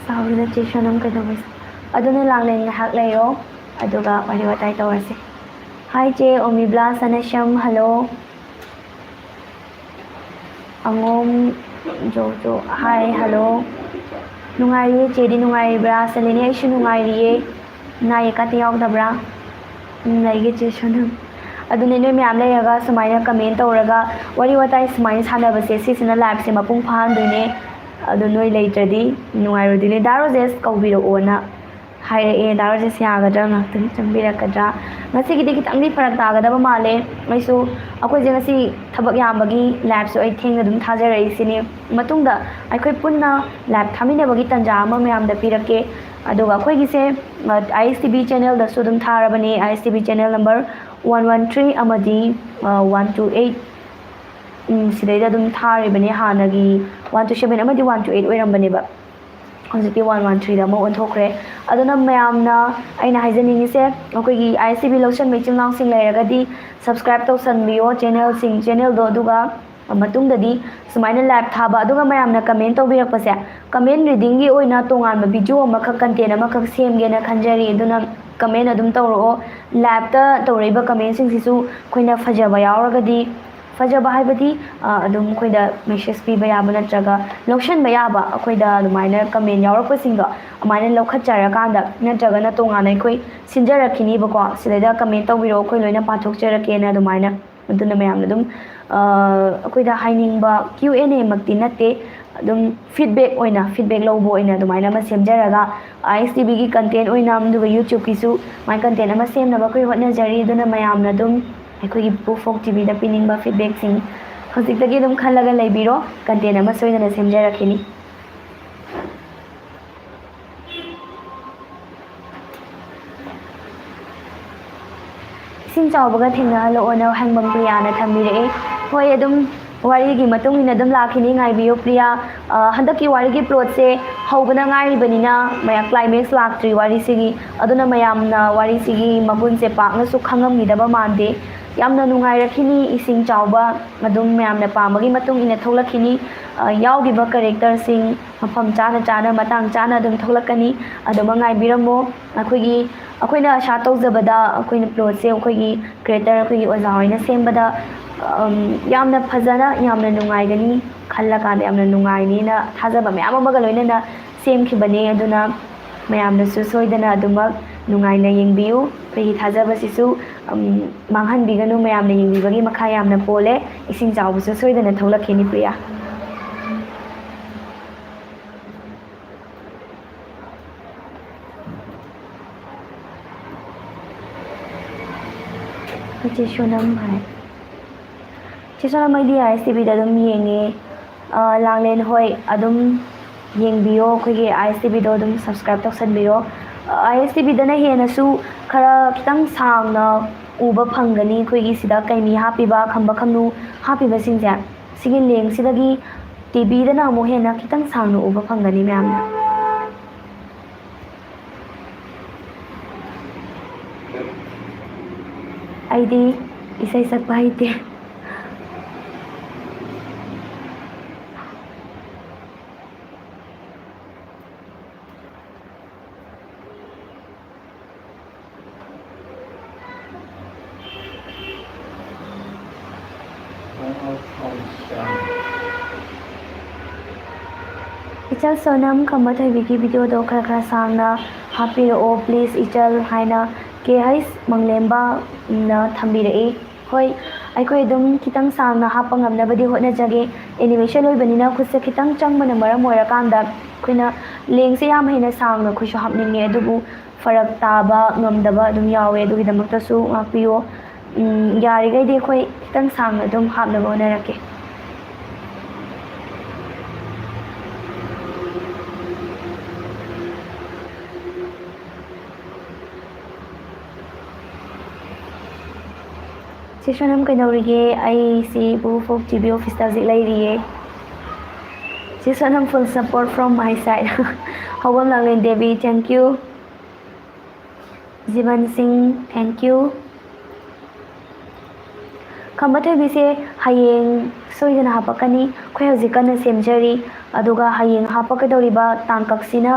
ꯁꯥꯎꯔꯤꯗ ꯆꯦ ꯁꯣꯅꯝ ꯀꯩꯗꯧꯕꯩ ꯁꯥꯎ-, ꯑꯗꯨꯅ ꯂꯥꯡꯂꯦꯟ ꯉꯥꯏꯍꯥꯛ ꯂꯩꯔꯣ, ꯑꯗꯨꯒ ꯋꯥꯔꯤ ꯋꯥꯇꯥꯏ ꯇꯧꯔꯁꯦ꯫ Hi ꯆꯦ ꯑꯣꯃꯤꯕ꯭ꯂꯥ ꯁꯅꯁꯝ, hello꯫ ꯑꯉꯣꯝ ꯖꯣꯖꯣ, hi, hello꯫ ꯅꯨꯡꯉꯥꯏꯔꯤꯌꯦ, ꯆꯦꯗꯤ ꯅꯨꯡꯉꯥꯏꯔꯤꯕ꯭ꯔꯥ? ꯁꯦꯂꯤꯅꯤ, ꯑꯩꯁꯨ ꯅꯨꯡꯉꯥꯏꯔꯤꯌꯦ꯫ ꯑꯅꯥ ꯑꯌꯦꯛꯀꯗꯤ ꯌꯥꯎꯗꯕ꯭ꯔꯥ? ꯎꯝ, ꯂꯩꯒꯦ ꯆꯦ ꯁꯣꯅꯝ꯫ ꯑꯗꯨꯅꯦ, ꯅꯣꯏ ꯃꯌꯥꯝ ꯂꯩꯔꯒ ꯁꯨꯃꯥꯏꯅ comment ꯇꯧꯔꯒ ꯋꯥꯔꯤ ꯋꯥꯇꯥꯏ ꯁꯨꯃꯥꯏꯅ ꯁꯥꯟꯅꯕꯁꯦ, ꯁꯤꯁꯤꯅ liveꯁꯦ ꯃꯄꯨꯡ ꯐꯥꯍꯟꯗꯣꯏꯅꯦ꯫ ꯑꯗꯣ ꯅꯣꯏ ꯂꯩꯇ꯭ꯔꯗꯤ ꯅꯨꯡꯉꯥꯏꯔꯣꯏꯗꯣꯏꯅꯦ꯫ ꯗꯥ ꯔꯣꯖꯦꯁ ꯀꯧꯕꯤꯔꯛꯑꯣꯅ ꯍꯥꯏꯔꯛꯑꯦ꯫ ꯗꯥ ꯔꯣꯖꯦꯁ ꯌꯥꯒꯗ꯭ꯔꯥ? ꯉꯥꯛꯇꯪ ꯆꯪꯕꯤꯔꯛꯀꯗ꯭ꯔꯥ? ꯉꯁꯤꯒꯤꯗꯤ ꯈꯤꯇꯪꯗꯤ ꯐꯔꯛ ꯇꯥꯒꯗꯕ ꯃꯥꯜꯂꯦ꯫ ꯑꯩꯁꯨ, ꯑꯩꯈꯣꯏꯁꯦ ꯉꯁꯤ ꯊꯕꯛ ꯌꯥꯝꯕꯒꯤ liveꯁꯨ ꯑꯩ ꯊꯦꯡꯅ ꯑꯗꯨꯝ ꯊꯥꯖꯔꯛꯏꯁꯤꯅꯤ꯫ ꯃꯇꯨꯡꯗ ꯑꯩꯈꯣꯏ ꯄꯨꯟꯅ live ꯊꯥꯃꯤꯟꯅꯕꯒꯤ ꯇꯥꯟꯖꯥ ꯑꯃ ꯃꯌꯥꯝꯗ ꯄꯤꯔꯛꯀꯦ꯫ ꯑꯗꯨꯒ ꯑꯩꯈꯣꯏꯒꯤꯁꯦ, ꯑ, ISTV channelꯗꯁꯨ ꯑꯗꯨꯝ ꯊꯥꯔꯕꯅꯦ, ISTV channel number one one three ꯑꯃꯗꯤ, ꯑ, one two eight꯫ ꯎꯝ, ꯁꯤꯗꯩꯗ ꯑꯗꯨꯝ ꯊꯥꯔꯤꯕꯅꯦ꯫ ꯍꯥꯟꯅꯒꯤ one two seven ꯑꯃꯗꯤ one two eight ꯑꯣꯏꯔꯝꯕꯅꯦꯕ, ꯍꯧꯖꯤꯛꯇꯤ one one threeꯗ ꯑꯃ ꯑꯣꯟꯊꯣꯛꯈ꯭ꯔꯦ꯫ ꯑꯗꯨꯅ ꯃꯌꯥꯝꯅ, ꯑꯩꯅ ꯍꯥꯏꯖꯅꯤꯡꯉꯤꯁꯦ, ꯑꯩꯈꯣꯏꯒꯤ I S T V ꯂꯧꯁꯟꯕ ꯏꯆꯤꯜ ꯏꯅꯥꯎꯁꯤꯡ ꯂꯩꯔꯒꯗꯤ subscribe ꯇꯧꯁꯟꯕꯤꯌꯣ channelꯁꯤꯡ, channelꯗꯣ꯫ ꯑꯗꯨꯒ ꯃꯇꯨꯡꯗꯗꯤ ꯁꯨꯃꯥꯏꯅ live ꯊꯥꯕ, ꯑꯗꯨꯒ ꯃꯌꯥꯝꯅ comment ꯇꯧꯕꯤꯔꯛꯄꯁꯦ, comment readingꯒꯤ ꯑꯣꯏꯅ ꯇꯣꯉꯥꯟꯕ video ꯑꯃꯈꯛ, content ꯑꯃꯈꯛ ꯁꯦꯝꯒꯦꯅ ꯈꯟꯖꯔꯤ꯫ ꯑꯗꯨꯅ comment ꯑꯗꯨꯝ ꯇꯧꯔꯛꯑꯣ꯫ Liveꯇ ꯇꯧꯔꯛꯏꯕ commentꯁꯤꯡꯁꯤꯁꯨ ꯑꯩꯈꯣꯏꯅ ꯐꯖꯕ ꯌꯥꯎꯔꯒꯗꯤ, ꯐꯖꯕ ꯍꯥꯏꯕꯗꯤ, ꯑ, ꯑꯗꯨꯝ ꯑꯩꯈꯣꯏꯗ message ꯄꯤꯕ ꯌꯥꯕ ꯅꯠꯇ꯭ꯔꯒ ꯂꯧꯁꯟꯕ ꯌꯥꯕ, ꯑꯩꯈꯣꯏꯗ ꯑꯗꯨꯃꯥꯏꯅ comment ꯌꯥꯎꯔꯛꯄꯁꯤꯡꯗꯣ ꯑꯗꯨꯃꯥꯏꯅ ꯂꯧꯈꯠꯆꯔꯀꯥꯟꯗ ꯅꯠꯇ꯭ꯔꯒꯅ ꯇꯣꯉꯥꯟꯅ ꯑꯩꯈꯣꯏ ꯁꯤꯟꯖꯔꯛꯈꯤꯅꯤꯕꯀꯣ꯫ ꯁꯤꯗꯩꯗ comment ꯇꯧꯕꯤꯔꯛꯑꯣ, ꯑꯩꯈꯣꯏ ꯂꯣꯏꯅ ꯄꯥꯊꯣꯛꯆꯔꯛꯀꯦꯅ ꯑꯗꯨꯃꯥꯏꯅ꯫ ꯑꯗꯨꯅ ꯃꯌꯥꯝꯅ ꯑꯗꯨꯝ, ꯑ, ꯑꯩꯈꯣꯏꯗ ꯍꯥꯏꯅꯤꯡꯕ Q and Aꯃꯛꯇꯤ ꯅꯠꯇꯦ, ꯑꯗꯨꯝ feedback ꯑꯣꯏꯅ, feedback ꯂꯧꯕ ꯑꯣꯏꯅ ꯑꯗꯨꯃꯥꯏꯅ ꯑꯃ ꯁꯦꯝꯖꯔꯒ, ISTVꯒꯤ content ꯑꯣꯏꯅ, ꯑꯗꯨꯒ YouTubeꯀꯤꯁꯨ my content ꯑꯃ ꯁꯦꯝꯅꯕ ꯑꯩꯈꯣꯏ ꯍꯣꯠꯅꯖꯔꯤ꯫ ꯑꯗꯨꯅ ꯃꯌꯥꯝꯅ ꯑꯗꯨꯝ ꯑꯩꯈꯣꯏꯒꯤ ꯄꯨꯄꯨ Folk TVꯗ ꯄꯤꯅꯤꯡꯕ feedbackꯁꯤꯡ ꯍꯧꯖꯤꯛꯇꯒꯤ ꯑꯗꯨꯝ ꯈꯜꯂꯒ ꯂꯩꯕꯤꯔꯣ, content ꯑꯃ ꯁꯣꯏꯗꯅ ꯁꯦꯝꯖꯔꯛꯈꯤꯅꯤ꯫ ꯏꯁꯤꯡ ꯆꯥꯎꯕꯒ ꯊꯦꯡꯅꯍꯜꯂꯛꯑꯣꯅ ꯍꯦꯡꯕꯝ ꯄ꯭ꯔꯤꯌꯥꯅ ꯊꯝꯕꯤꯔꯛꯑꯦ꯫ ꯍꯣꯏ, ꯑꯗꯨꯝ ꯋꯥꯔꯤꯒꯤ ꯃꯇꯨꯡ ꯏꯟꯅ ꯑꯗꯨꯝ ꯂꯥꯛꯈꯤꯅꯤ, ꯉꯥꯏꯕꯤꯌꯨ ꯄ꯭ꯔꯤꯌꯥ꯫ ꯑ, ꯍꯟꯗꯛꯀꯤ ꯋꯥꯔꯤꯒꯤ plotꯁꯦ ꯍꯧꯕꯗ ꯉꯥꯏꯔꯤꯕꯅꯤꯅ ꯃꯌꯥꯝ climax ꯂꯥꯛꯇ꯭ꯔꯤ ꯋꯥꯔꯤꯁꯤꯒꯤ, ꯑꯗꯨꯅ ꯃꯌꯥꯝꯅ ꯋꯥꯔꯤꯁꯤꯒꯤ ꯃꯒꯨꯟꯁꯦ ꯄꯥꯛꯅꯁꯨ ꯈꯪꯉꯝꯈꯤꯗꯕ ꯃꯥꯟꯗꯦ꯫ ꯌꯥꯝꯅ ꯅꯨꯡꯉꯥꯏꯔꯛꯈꯤꯅꯤ ꯏꯁꯤꯡ ꯆꯥꯎꯕ, ꯑꯗꯨꯝ ꯃꯌꯥꯝꯅ ꯄꯥꯝꯕꯒꯤ ꯃꯇꯨꯡ ꯏꯟꯅ ꯊꯣꯛꯂꯛꯈꯤꯅꯤ꯫ ꯑ, ꯌꯥꯎꯈꯤꯕ characterꯁꯤꯡ ꯃꯐꯝ ꯆꯥꯅ ꯆꯥꯅ, ꯃꯇꯥꯡ ꯆꯥꯅ ꯑꯗꯨꯝ ꯊꯣꯛꯂꯛꯀꯅꯤ꯫ ꯑꯗꯨꯃꯛ ꯉꯥꯏꯕꯤꯔꯝꯃꯣ꯫ ꯑꯩꯈꯣꯏꯒꯤ, ꯑꯩꯈꯣꯏꯅ ꯑꯁꯥ ꯇꯧꯖꯕꯗ, ꯑꯩꯈꯣꯏꯅ plotꯁꯦ ꯑꯩꯈꯣꯏꯒꯤ creator, ꯑꯩꯈꯣꯏꯒꯤ ꯑꯣꯖꯥ ꯍꯣꯏꯅ ꯁꯦꯝꯕꯗ, ꯑꯝ, ꯌꯥꯝꯅ ꯐꯖꯅ, ꯌꯥꯝꯅ ꯅꯨꯡꯉꯥꯏꯒꯅꯤ, ꯈꯜꯂꯀꯥꯟꯗ ꯌꯥꯝꯅ ꯅꯨꯡꯉꯥꯏꯅꯤꯅ ꯊꯥꯖꯕ ꯃꯌꯥꯝ ꯑꯃꯒ ꯂꯣꯏꯅꯅ ꯁꯦꯝꯈꯤꯕꯅꯦ꯫ ꯑꯗꯨꯅ ꯃꯌꯥꯝꯅꯁꯨ ꯁꯣꯏꯗꯅ ꯑꯗꯨꯃꯛ ꯅꯨꯡꯉꯥꯏꯅ ꯌꯦꯡꯕꯤꯌꯨ꯫ ꯑꯩꯈꯣꯏꯒꯤ ꯊꯥꯖꯕꯁꯤꯁꯨ, ꯑꯝ, ꯃꯥꯡꯍꯟꯕꯤꯒꯅꯨ꯫ ꯃꯌꯥꯝꯅ ꯌꯦꯡꯕꯤꯕꯒꯤ ꯃꯈꯥ ꯌꯥꯝꯅ ꯄꯣꯜꯂꯦ꯫ ꯏꯁꯤꯡ ꯆꯥꯎꯕꯁꯨ ꯁꯣꯏꯗꯅ ꯊꯣꯛꯂꯛꯈꯤꯅꯤ, ꯄ꯭ꯔꯤꯌꯥ꯫ ꯏꯆꯦ ꯁꯣꯅꯝ ꯍꯥꯏ꯫ ꯏꯆꯦ ꯁꯣꯅꯝ, ꯑꯩꯗꯤ ISTVꯗ ꯑꯗꯨꯝ ꯌꯦꯡꯉꯦ꯫ ꯑ, ꯂꯥꯡꯂꯦꯟ, ꯍꯣꯏ, ꯑꯗꯨꯝ ꯌꯦꯡꯕꯤꯌꯣ꯫ ꯑꯩꯈꯣꯏꯒꯤ ISTVꯗꯣ ꯑꯗꯨꯝ subscribe ꯇꯧꯁꯟꯕꯤꯌꯣ꯫ ꯑꯥꯏ ꯑꯦꯁ ꯇꯤ ꯚꯤꯗꯅ ꯍꯦꯟꯅꯁꯨ ꯈꯔ ꯈꯤꯇꯪ ꯁꯥꯡꯅ ꯎꯕ ꯐꯪꯒꯅꯤ꯫ ꯑꯩꯈꯣꯏꯒꯤ ꯁꯤꯗ ꯀꯩꯃꯤ ꯍꯥꯞꯄꯤꯕ, ꯈꯝꯕ ꯈꯝꯅꯨ ꯍꯥꯞꯄꯤꯕꯁꯤꯡꯁꯦ, ꯁꯤꯒꯤ ꯂꯦꯡꯁꯤꯗꯒꯤ ꯇꯤ ꯚꯤꯗꯅ ꯑꯃꯨꯛ ꯍꯦꯟꯅ ꯈꯤꯇꯪ ꯁꯥꯡꯅ ꯎꯕ ꯐꯪꯒꯅꯤ ꯃꯌꯥꯝꯅ꯫ ꯑꯩꯗꯤ ꯏꯁꯩ ꯁꯛꯄ ꯍꯩꯇꯦ꯫ ꯏꯆꯜ ꯁꯣꯅꯝ ꯈꯝꯕ ꯊꯣꯏꯕꯤꯒꯤ ꯚꯤꯗꯤꯑꯣꯗꯣ ꯈꯔ ꯈꯔ ꯁꯥꯡꯅ ꯍꯥꯞꯄꯤꯔꯛꯑꯣ please ꯏꯆꯜ ꯍꯥꯏꯅ ꯀꯦ ꯍꯩꯁ ꯃꯪꯂꯦꯝꯕꯅ ꯊꯝꯕꯤꯔꯛꯏ꯫ ꯍꯣꯏ, ꯑꯩꯈꯣꯏ ꯑꯗꯨꯝ ꯈꯤꯇꯪ ꯁꯥꯡꯅ ꯍꯥꯞꯄ ꯉꯝꯅꯕꯗꯤ ꯍꯣꯠꯅꯖꯒꯦ꯫ ꯑꯦꯅꯤꯃꯦꯁꯟ ꯑꯣꯏꯕꯅꯤꯅ ꯈꯨꯠꯁꯦ ꯈꯤꯇꯪ ꯆꯪꯕꯅ ꯃꯔꯝ ꯑꯣꯏꯔꯀꯥꯟꯗ ꯑꯩꯈꯣꯏꯅ ꯂꯦꯡꯁꯦ ꯌꯥꯝ ꯍꯦꯟꯅ ꯁꯥꯡꯅ ꯑꯩꯈꯣꯏꯁꯨ ꯍꯥꯞꯅꯤꯡꯉꯦ, ꯑꯗꯨꯕꯨ ꯐꯔꯛ ꯇꯥꯕ, ꯉꯝꯗꯕ ꯑꯗꯨꯝ ꯌꯥꯎꯋꯦ꯫ ꯑꯗꯨꯒꯤꯗꯃꯛꯇꯁꯨ ꯉꯥꯛꯄꯤꯌꯣ꯫ ꯎꯝ, ꯌꯥꯔꯤꯈꯩꯗꯤ ꯑꯩꯈꯣꯏ ꯈꯤꯇꯪ ꯁꯥꯡꯅ ꯑꯗꯨꯝ ꯍꯥꯞꯅꯕ ꯍꯣꯠꯅꯔꯛꯀꯦ꯫ ꯆꯦ ꯁꯣꯅꯝ ꯀꯩꯗꯧꯔꯤꯒꯦ? ꯑꯩꯁꯤ ꯕꯨ ꯐꯣꯛ ꯖꯤ ꯕꯤ ꯑꯣꯐꯤꯁꯇ ꯍꯧꯖꯤꯛ ꯂꯩꯔꯤꯌꯦ꯫ ꯆꯦ Sonam, full support from my side꯫ ꯍꯧꯕꯝ ꯂꯥꯡꯂꯦꯟ Devi, thank you꯫ ꯖꯤꯕꯟ ꯁꯤꯡ, thank you꯫ ꯈꯝꯕ ꯊꯣꯏꯕꯤꯁꯦ ꯍꯌꯦꯡ ꯁꯣꯏꯗꯅ ꯍꯥꯄꯛꯀꯅꯤ꯫ ꯑꯩꯈꯣꯏ ꯍꯧꯖꯤꯛ ꯀꯟꯅ ꯁꯦꯝꯖꯔꯤ꯫ ꯑꯗꯨꯒ ꯍꯌꯦꯡ ꯍꯥꯄꯛꯀꯗꯧꯔꯤꯕ ꯇꯥꯡꯀꯛꯁꯤꯅ,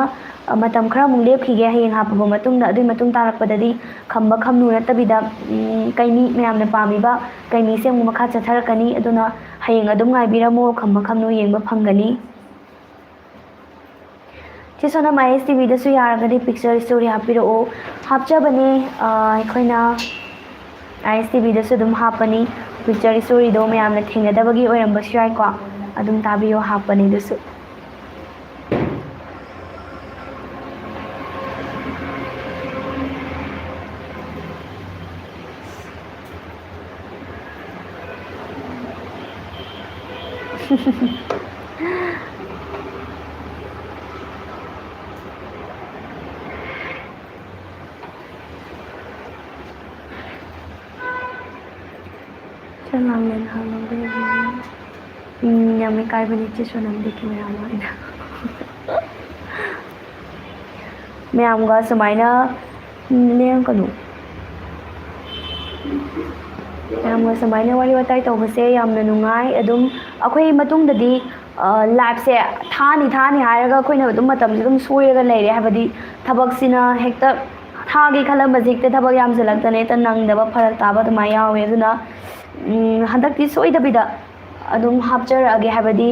ꯑ, ꯃꯇꯝ ꯈꯔꯃꯨꯛ ꯂꯦꯞꯈꯤꯒꯦ꯫ ꯍꯌꯦꯡ ꯍꯥꯞꯄꯕ ꯃꯇꯨꯡꯗ, ꯑꯗꯨꯒꯤ ꯃꯇꯨꯡ ꯇꯥꯔꯛꯄꯗꯗꯤ ꯈꯝꯕ ꯈꯝꯅꯨ ꯅꯠꯇꯕꯤꯗ, ꯎꯝ, ꯀꯩꯅꯤ ꯃꯌꯥꯝꯅ ꯄꯥꯝꯃꯤꯕ ꯀꯩꯅꯤꯁꯦ ꯑꯃꯨꯛ ꯃꯈꯥ ꯆꯠꯊꯔꯛꯀꯅꯤ꯫ ꯑꯗꯨꯅ ꯍꯌꯦꯡ ꯑꯗꯨꯝ ꯉꯥꯏꯕꯤꯔꯝꯃꯨ, ꯈꯝꯕ ꯈꯝꯅꯨ ꯌꯦꯡꯕ ꯐꯪꯒꯅꯤ꯫ ꯆꯦ ꯁꯣꯅꯝ, ꯑꯥꯏ ꯑꯦꯁ ꯇꯤ ꯚꯤꯗꯁꯨ ꯌꯥꯔꯒꯗꯤ picture story ꯍꯥꯞꯄꯤꯔꯛꯑꯣ꯫ ꯍꯥꯞꯆꯕꯅꯦ, ꯑ, ꯑꯩꯈꯣꯏꯅ ꯑꯥꯏ ꯑꯦꯁ ꯇꯤ ꯚꯤꯗꯁꯨ ꯑꯗꯨꯝ ꯍꯥꯞꯄꯅꯤ꯫ Picture storyꯗꯣ ꯃꯌꯥꯝꯅ ꯊꯦꯡꯅꯗꯕꯒꯤ ꯑꯣꯏꯔꯝꯕꯁꯨ ꯌꯥꯏꯀꯣ, ꯑꯗꯨꯝ ꯇꯥꯕꯤꯌꯣ, ꯍꯥꯞꯄꯅꯦ ꯑꯗꯨꯁꯨ꯫ ꯉꯥꯡꯂꯦ ꯅꯍꯥꯟ ꯂꯧꯕ ꯌꯥꯏ꯫ ꯎꯝ, ꯌꯥꯝ ꯏꯀꯥꯏꯕꯅꯤ ꯏꯆꯦ ꯁꯣꯅꯝꯗꯤ camera ꯃꯃꯥꯡꯗ꯫ ꯃꯌꯥꯝꯒ ꯁꯨꯃꯥꯏꯅ ꯂꯦꯡꯒꯅꯨ꯫ ꯃꯌꯥꯝꯒ ꯁꯨꯃꯥꯏꯅ ꯋꯥꯔꯤ ꯋꯥꯇꯥꯏ ꯇꯧꯕꯁꯦ ꯌꯥꯝꯅ ꯅꯨꯡꯉꯥꯏ꯫ ꯑꯗꯨꯝ ꯑꯩꯈꯣꯏ ꯃꯇꯨꯡꯗꯗꯤ, ꯑ, liveꯁꯦ ꯊꯥꯅꯤ ꯊꯥꯅꯤ ꯍꯥꯏꯔꯒ ꯑꯩꯈꯣꯏꯅ ꯑꯗꯨꯝ ꯃꯇꯝꯁꯦ ꯑꯗꯨꯝ ꯁꯣꯏꯔꯒ ꯂꯩꯔꯦ꯫ ꯍꯥꯏꯕꯗꯤ ꯊꯕꯛꯁꯤꯅ ꯍꯦꯛꯇ ꯊꯥꯒꯦ ꯈꯜꯂꯝꯕꯁꯦ ꯍꯦꯛꯇ ꯊꯕꯛ ꯌꯥꯝꯁꯤꯜꯂꯛꯇꯅ ꯍꯦꯛꯇ ꯅꯪꯗꯕ, ꯐꯔꯛ ꯇꯥꯕ ꯑꯗꯨꯃꯥꯏꯅ ꯌꯥꯎꯋꯦ꯫ ꯑꯗꯨꯅ, ꯎꯝ, ꯍꯟꯗꯛꯇꯤ ꯁꯣꯏꯗꯕꯤꯗ ꯑꯗꯨꯝ ꯍꯥꯞꯆꯔꯛꯑꯒꯦ꯫ ꯍꯥꯏꯕꯗꯤ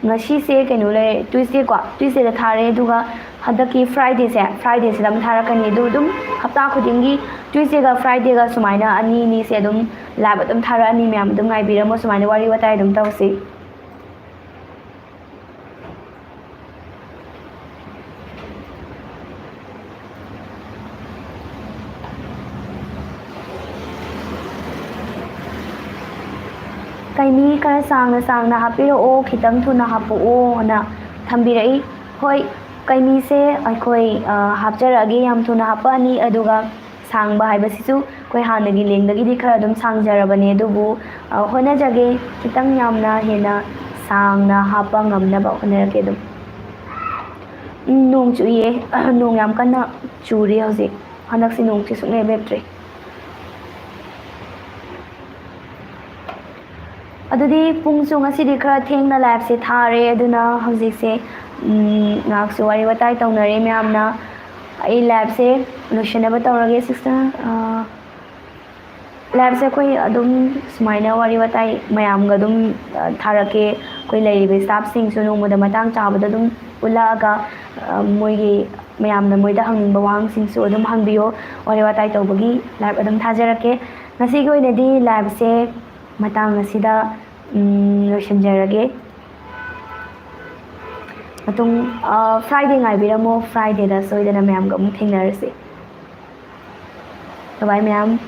ꯉꯁꯤꯁꯦ ꯀꯩꯅꯣ ꯂꯩꯔꯦ, Tuesdayꯀꯣ, Tuesdayꯗ ꯊꯥꯔꯦ꯫ ꯑꯗꯨꯒ ꯍꯟꯗꯛꯀꯤ Fridayꯁꯦ, Fridayꯁꯤꯗ ꯑꯃ ꯊꯥꯔꯛꯀꯅꯤ꯫ ꯑꯗꯨ ꯑꯗꯨꯝ ꯍꯞꯇꯥ ꯈꯨꯗꯤꯡꯒꯤ Tuesdayꯒ Fridayꯒ ꯁꯨꯃꯥꯏꯅ ꯑꯅꯤ ꯑꯅꯤꯁꯦ ꯑꯗꯨꯝ live ꯑꯗꯨꯝ ꯊꯥꯔꯛꯑꯅꯤ꯫ ꯃꯌꯥꯝ ꯑꯗꯨꯝ ꯉꯥꯏꯕꯤꯔꯝꯃꯣ꯫ ꯁꯨꯃꯥꯏꯅ ꯋꯥꯔꯤ ꯋꯥꯇꯥꯏ ꯑꯗꯨꯝ ꯇꯧꯁꯤ꯫ "ꯀꯩꯃꯤ ꯈꯔ ꯁꯥꯡꯅ ꯁꯥꯡꯅ ꯍꯥꯞꯄꯤꯔꯛꯑꯣ, ꯈꯤꯇꯪ ꯊꯨꯅ ꯍꯥꯞꯄꯛꯑꯣꯅ" ꯊꯝꯕꯤꯔꯛꯏ꯫ ꯍꯣꯏ, ꯀꯩꯃꯤꯁꯦ ꯑꯩꯈꯣꯏ, ꯑ, ꯍꯥꯞꯆꯔꯛꯑꯒꯦ, ꯌꯥꯝ ꯊꯨꯅ ꯍꯥꯞꯄꯛꯑꯅꯤ꯫ ꯑꯗꯨꯒ ꯁꯥꯡꯕ ꯍꯥꯏꯕꯁꯤꯁꯨ ꯑꯩꯈꯣꯏ ꯍꯥꯟꯅꯒꯤ ꯂꯦꯡꯗꯒꯤꯗꯤ ꯈꯔ ꯑꯗꯨꯝ ꯁꯥꯡꯖꯔꯕꯅꯦ, ꯑꯗꯨꯕꯨ, ꯑ, ꯍꯣꯠꯅꯖꯒꯦ, ꯈꯤꯇꯪ ꯌꯥꯝꯅ ꯍꯦꯟꯅ ꯁꯥꯡꯅ ꯍꯥꯞꯄ ꯉꯝꯅꯕ ꯍꯣꯠꯅꯔꯛꯀꯦ ꯑꯗꯨꯝ꯫ ꯎꯝ, ꯅꯣꯡ ꯆꯨꯏꯌꯦ꯫ ꯅꯣꯡ ꯌꯥꯝ ꯀꯟꯅ ꯆꯨꯔꯤ ꯍꯧꯖꯤꯛ꯫ ꯍꯟꯗꯛꯁꯤ ꯅꯣꯡꯁꯤ ꯁꯨꯡꯂꯦꯞ ꯂꯦꯞꯇ꯭ꯔꯤ꯫ ꯑꯗꯨꯗꯤ ꯄꯨꯡꯁꯨ ꯉꯁꯤꯗꯤ ꯈꯔ ꯊꯦꯡꯅ liveꯁꯦ ꯊꯥꯔꯦ, ꯑꯗꯨꯅ ꯍꯧꯖꯤꯛꯁꯦ, ꯎꯝ, ꯉꯥꯏꯍꯥꯛꯁꯨ ꯋꯥꯔꯤ ꯋꯥꯇꯥꯏ ꯇꯧꯅꯔꯦ ꯃꯌꯥꯝꯅ꯫ ꯑꯩ liveꯁꯦ ꯂꯣꯏꯁꯤꯟꯅꯕ ꯇꯧꯔꯒꯦ, sister꯫ ꯑꯥ, liveꯁꯦ ꯑꯩꯈꯣꯏ ꯑꯗꯨꯝ ꯁꯨꯃꯥꯏꯅ ꯋꯥꯔꯤ ꯋꯥꯇꯥꯏ ꯃꯌꯥꯝꯒ ꯑꯗꯨꯝ, ꯑ, ꯊꯥꯔꯛꯀꯦ꯫ ꯑꯩꯈꯣꯏ ꯂꯩꯔꯤꯕ staffꯁꯤꯡꯁꯨ ꯅꯣꯡꯃꯗ ꯃꯇꯥꯡ ꯆꯥꯕꯗ ꯑꯗꯨꯝ ꯎꯠꯂꯛꯑꯒ, ꯑ, ꯃꯣꯏꯒꯤ, ꯃꯌꯥꯝꯅ ꯃꯣꯏꯗ ꯍꯪꯅꯤꯡꯕ ꯋꯥꯍꯪꯁꯤꯡꯁꯨ ꯑꯗꯨꯝ ꯍꯪꯕꯤꯌꯣ꯫ ꯋꯥꯔꯤ ꯋꯥꯇꯥꯏ ꯇꯧꯕꯒꯤ live ꯑꯗꯨꯝ ꯊꯥꯖꯔꯛꯀꯦ꯫ ꯉꯁꯤꯒꯤ ꯑꯣꯏꯅꯗꯤ liveꯁꯦ ꯃꯇꯥꯡ ꯑꯁꯤꯗ, ꯎꯝ, ꯂꯣꯏꯁꯤꯟꯖꯔꯒꯦ꯫ ꯃꯇꯨꯡ, ꯑ, Friday ꯉꯥꯏꯕꯤꯔꯝꯃꯣ꯫ Fridayꯗ ꯁꯣꯏꯗꯅ ꯃꯌꯥꯝꯒ ꯑꯃꯨꯛ ꯊꯦꯡꯅꯔꯁꯤ꯫ Bye bye ꯃꯌꯥꯝ꯫